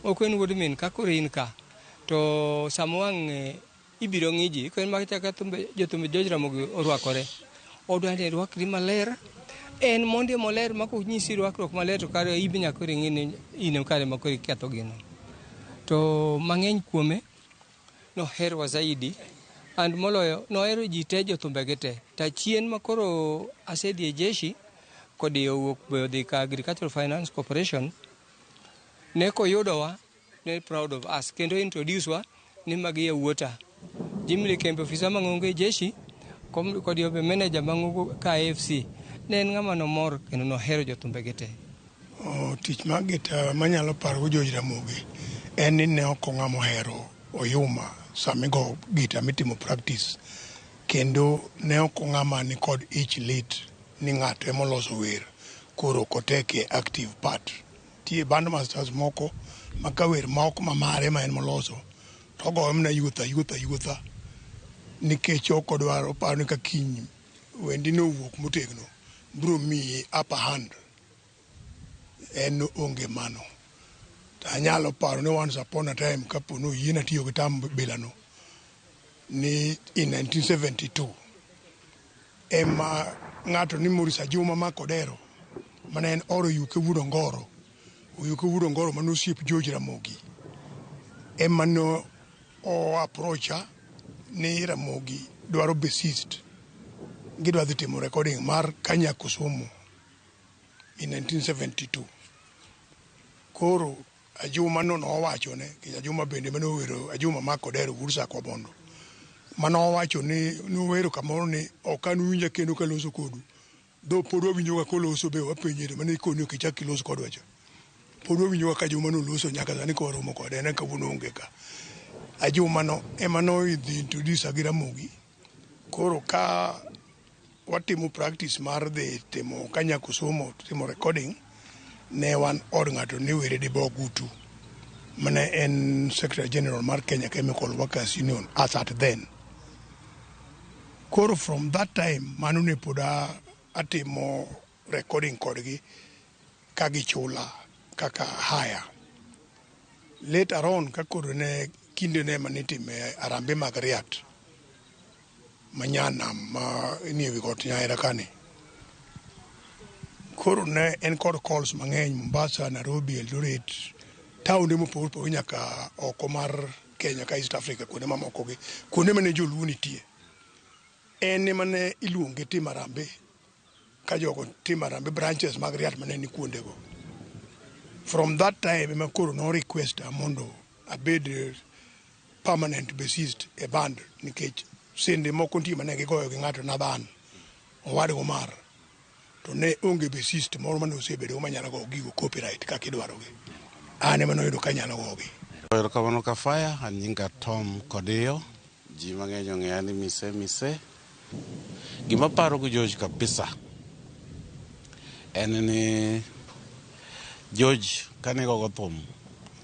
Ok en wuod min ka koro in ka to sama wang' ibiro ng'i ji ko en machaka thumbe jothumbe George Ramogi orwakore. Odwa ni irwakri maler. En monde moler ma konyisi rwakruok maler to kare in be nyaka koro ing'e ni in kare ma koro iketho gino. To mang'eny kuome noherowa zaidi and moloyo nohero ji te jothumbege te. To achien ma koro asedhi e jeshi kodi owuok be odhi ka Agricultural Finance Corporation ne koyudowa ne proud of us kendo introduce wa ni magi yawuota. Jim Likembe ofisa mang'ongo e jeshi kod be manager mang'ongo ka AFC ne en ng'ama nomor kendo nohero jothumbege te. Tich mar gita manyalo paro go George Ramogi en ni ne ok ong'ama ohero oyuma sama igo gita mitimo practice kendo ne ok ong'ama nikod ich lit ni ng'ato emoloso wer koro ok oteke active part. Nitie bandmasters moko ma ka wer ma ok mamare ma en moloso to ogoyo mana yuotha yuotha yuotha nikech ok odwar oparo ni ka kiny wendi no owuok motegno biro miyi upper hand. En onge mano. To anyalo paro ni once upon a time kapo ni oyiena tiyo gi tam bilano ni in 1972 ema ng'ato ni Maurice Ajuma Makodero mane en or Oyuke wuod Ongoro Oyuke wuod Ongoro mane osiep George Ramogi ema no o approacha ni Ramogi dwaro bassist gidwa dhi timo recording mar Kanyako Somo in 1972. Koro Ajuma no nowachone nikech Ajuma bende mane owero Ajuma Makodero wuod Sakwa Bondo manowacho ni nowero kamoro ni ok an uwinja kendo kaloso kodu dho pod wawinjo ga koloso be wapenje to mane ikoni ok ichak ilos kodwa cha. Pod wawinjo kaka Juma noloso nyaka sani ka waromo kode en kawuono onge ka. Ajuma no ema no idhi introduce gi Ramogi. Koro ka watimo practice mar dhi timo kanyako somo timo recording ne wan od ng'ato ne were Dibo Gutu mane en Secretary General mar Kenya Chemical Workers Union as at then. Koro from that time mano ne pod atimo recording kodgi ka gichula kaka hire. Later on ka koro ne kinde ne manitime arambe mag riat manyanam ma nie wi got Nyaera kani. Koro ne en kod calls mang'eny Mombasa, Nairobi, Eldoret, taonde mopogore opogore nyaka oko mar Kenya ka East Africa kuonde mamoko gi kuonde mane joluo nitie. En ema ne iluonge timo arambe ka jogo timo arambe branches mag riat mane ni kuondego. From that time ema koro no request mondo abed permanent bassist e band nikech sende moko nitie mane gigoyo gi ng'ato Nathan owadgo mar to ne onge bassist moro mane osebedo manyalo goyo gigo copyright kaka idwarogi. An ema noyudo ka anyalo gogi. Erokamano Kafaya, an nyinga Tom Kodiyo. Ji mang'eny ong'eya ni Mise Mise. Gima paro go George kabisa en ni George kane gogo thum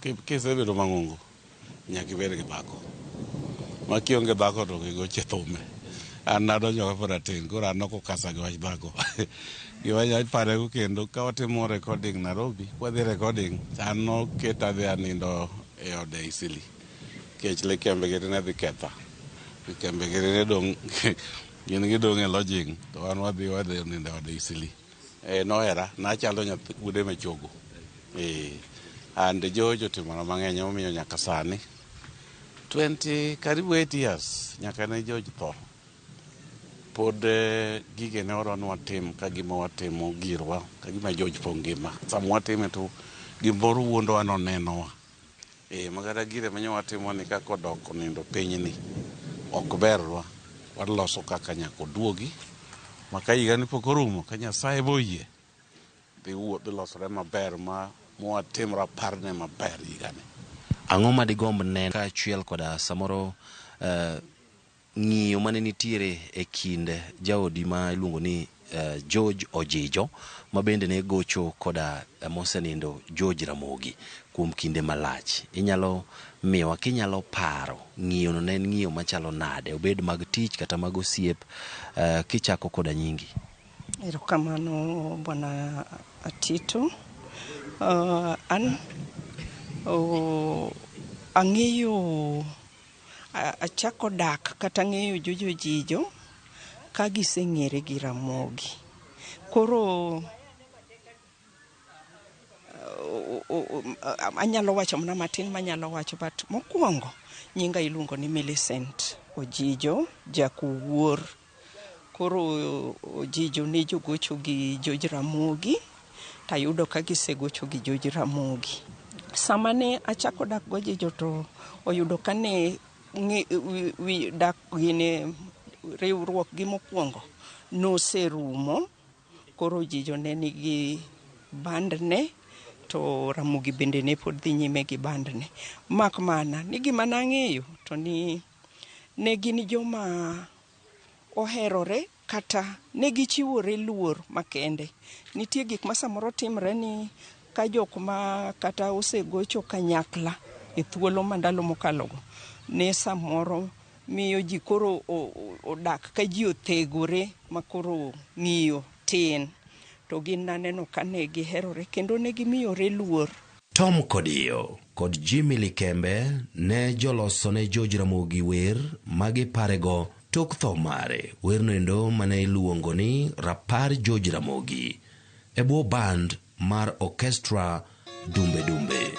kisebedo mang'ongo nyaka ibed gi dhako. Ma kionge dhako to ok igoche thume. An nadonjo kapod atin koro an ok okasa gi wach dhako. Gima anyalo parego kendo ka watimo recording Nairobi, kwadhi recording, an noketa adhi anindo e ode Eastleigh. Nikech lekembe gi ne dhi ketha. Lekembe gi ne dong' gin gidong' e lodging to an wadhi nindo e ode Eastleigh. Nohera, nachalo nyathi wuode machogo. And George otimona mang'eny emomiyo nyaka sani 20 karibu 8 years nyaka ne George tho. Pod gigene oro ni watim ka gima watimo girwa ka gima George pod ngima. Sama watime to gimoro wuondowa nonenowa. Makata gire manyo watimo ni kaka odok onindo piny ni ok bernwa. Waloso kaka nyaka oduogi ma ka higani pok orumo ka Nyasaye boyie dhi wuo dhi losore maber ma mwatim raparne maber higani. Ang'o ma digomb neno kaachiel koda samoro ng'iyo mane nitiere e kind jaodi ma iluongo ni George Ojijo ma bende ne gocho koda mosenindo George Ramogi kuom kinde malach. Inyalo miyowa kinyalo paro ng'iyo no ne en ng'iyo machalo nade obed mag tich kata mag osiep kichako koda nyingi. Erokamano bwana Atito. An ang'eyo achako dak kata ng'eyo George Ojijo ka giseng'ere gi Ramogi. Koro anyalo wacho mana matin manyalo wacho but mokwongo nyinga iluongo ni Millicent Ojijo Jakuwuor. Koro Ojijo ne jogocho gi George Ramogi tayudo ka gisegocho gi George Ramogi. Sama ne achako dak gojijo to oyudo ka ne dak gine riwruok gi mokwongo noserumo. Koro Ojijo ne nigi bandne to Ramogi bende ne pod dhi nyime gi bandne. Mak mana ni gima nang'eyo to ni ne gin joma oherore kata ne gichiwore luor makende. Nitie gik ma samoro timre ni ka jok ma kata osegocho kanyakla e thuolo ma ndalo mokalogo ne samoro miyo ji koro odak ka ji othegore ma koro ng'iyo tin. To gin naneno ka ne giherore kendo ne gimiyore luor. Tom Kodiyo kod Jimmy Likembe ne joloso ne George Ramogi wer ma giparego tok tho mare. Werno endo mane iluongo ni Rapar George Ramogi e bwo band mar Orchestra Dumbe Dumbe.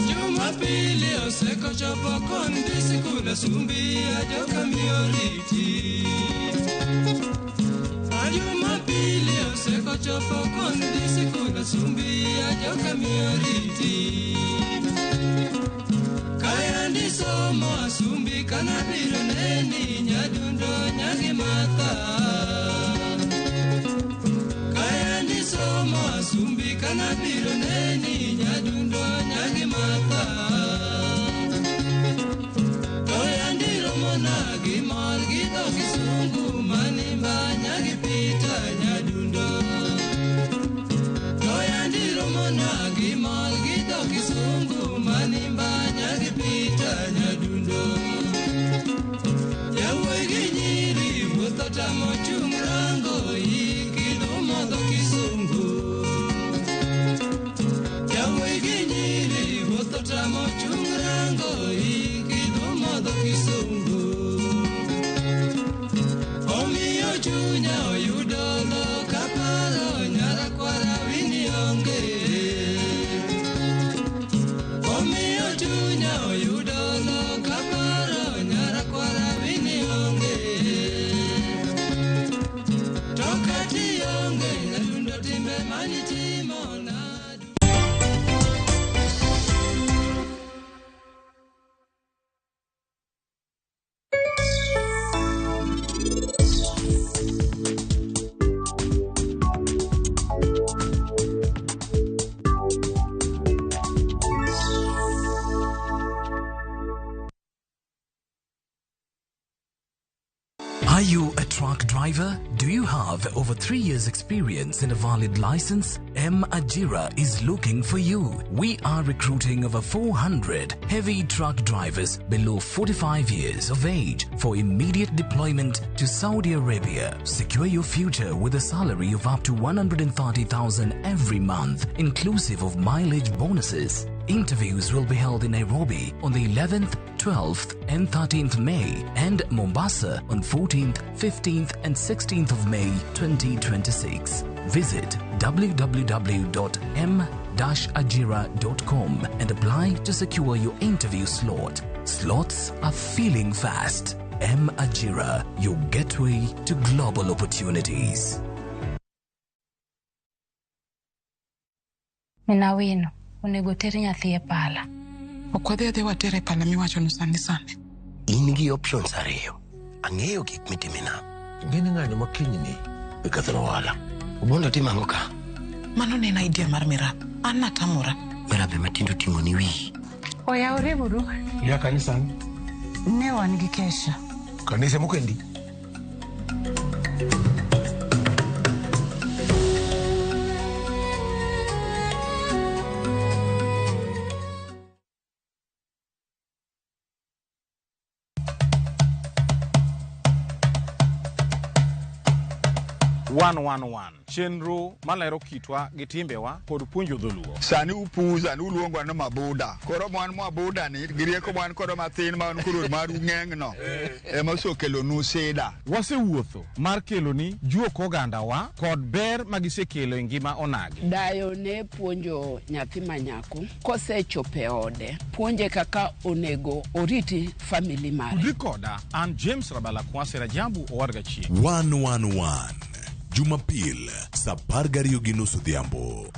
Jumapili osekochopo kondi sikul Asumbi ajoka mioriti. Jumapili osekochopo kondi sikul Asumbi ajoka mioriti. somo asumbi kana biro neni nyadundo nyagi mata. Kayandi somo asumbi kana biro neni nyadundo nyagi mata. Toyandi romona gi mor gi dho kisungu manimba nyagi pita nyadundo. Toyandi romona gi mor gi dho kisungu manimba nyagi pita nyadundo. Yawuoyi gi nyiri wuotho tamo chung' rango ikidho modho kisungu. Yawuoyi gi nyiri wuotho tamo chung' rango ikidho modho kisungu. Omiyo chunya oyudo tho kaparo nyarakwara wini onge. Omiyo chunya oyudo tho kaparo nyarakwara wini onge. To kati onge nyadundo timbe manitimo na. Are you a truck driver? Do you have over 3 years experience and a valid license? M Ajira is looking for you. We are recruiting over 400 heavy truck drivers below 45 years of age for immediate deployment to Saudi Arabia. Secure your future with a salary of up to 130,000 every month, inclusive of mileage bonuses. Interviews will be held in Nairobi on the 11th, 12th and 13th May and Mombasa on 14th, 15th and 16th of May 2026. Visit www.m-ajira.com and apply to secure your interview slot. Slots are filling fast. M Ajira, your gateway to global opportunities. Minawino, onego ter nyathi e pala. Ok wadhi adhi watere e pala miwachono sani sani. In gi options ariyo. Ang'eyo gik mitimina. Ing'e ng'anyo ma kinyni be ketho ohala. Obondo timo ang'o ka? Mano ne en idea mar Mirab. An natamora. Mirabe matindo ting'o ni wiyi. Oyawre uru. Ya kanisa. Ne wan gi kesha. Kanisa mokendi. One chenro malero kitwa gi timbewa kod puonjo dholuo. Sani upuza ni uluongo ni mabuda. Koro mwan mabuda ni gi rieko mwan kodo mathin ma wan koro maru ng'eng'no ema osekelonu sida. Wasewuotho mar keloni juok ogandawa kod ber magisekelo e ngima onagi. Dayo ne puonjo nyathi manyako kosechopo e ode, puonje kaka onego oriti family mare. Tudri koda an James Rabala Kwase Rajabu Owadga Chieng'. 111 Jumapil saa 12:30 odhiambo.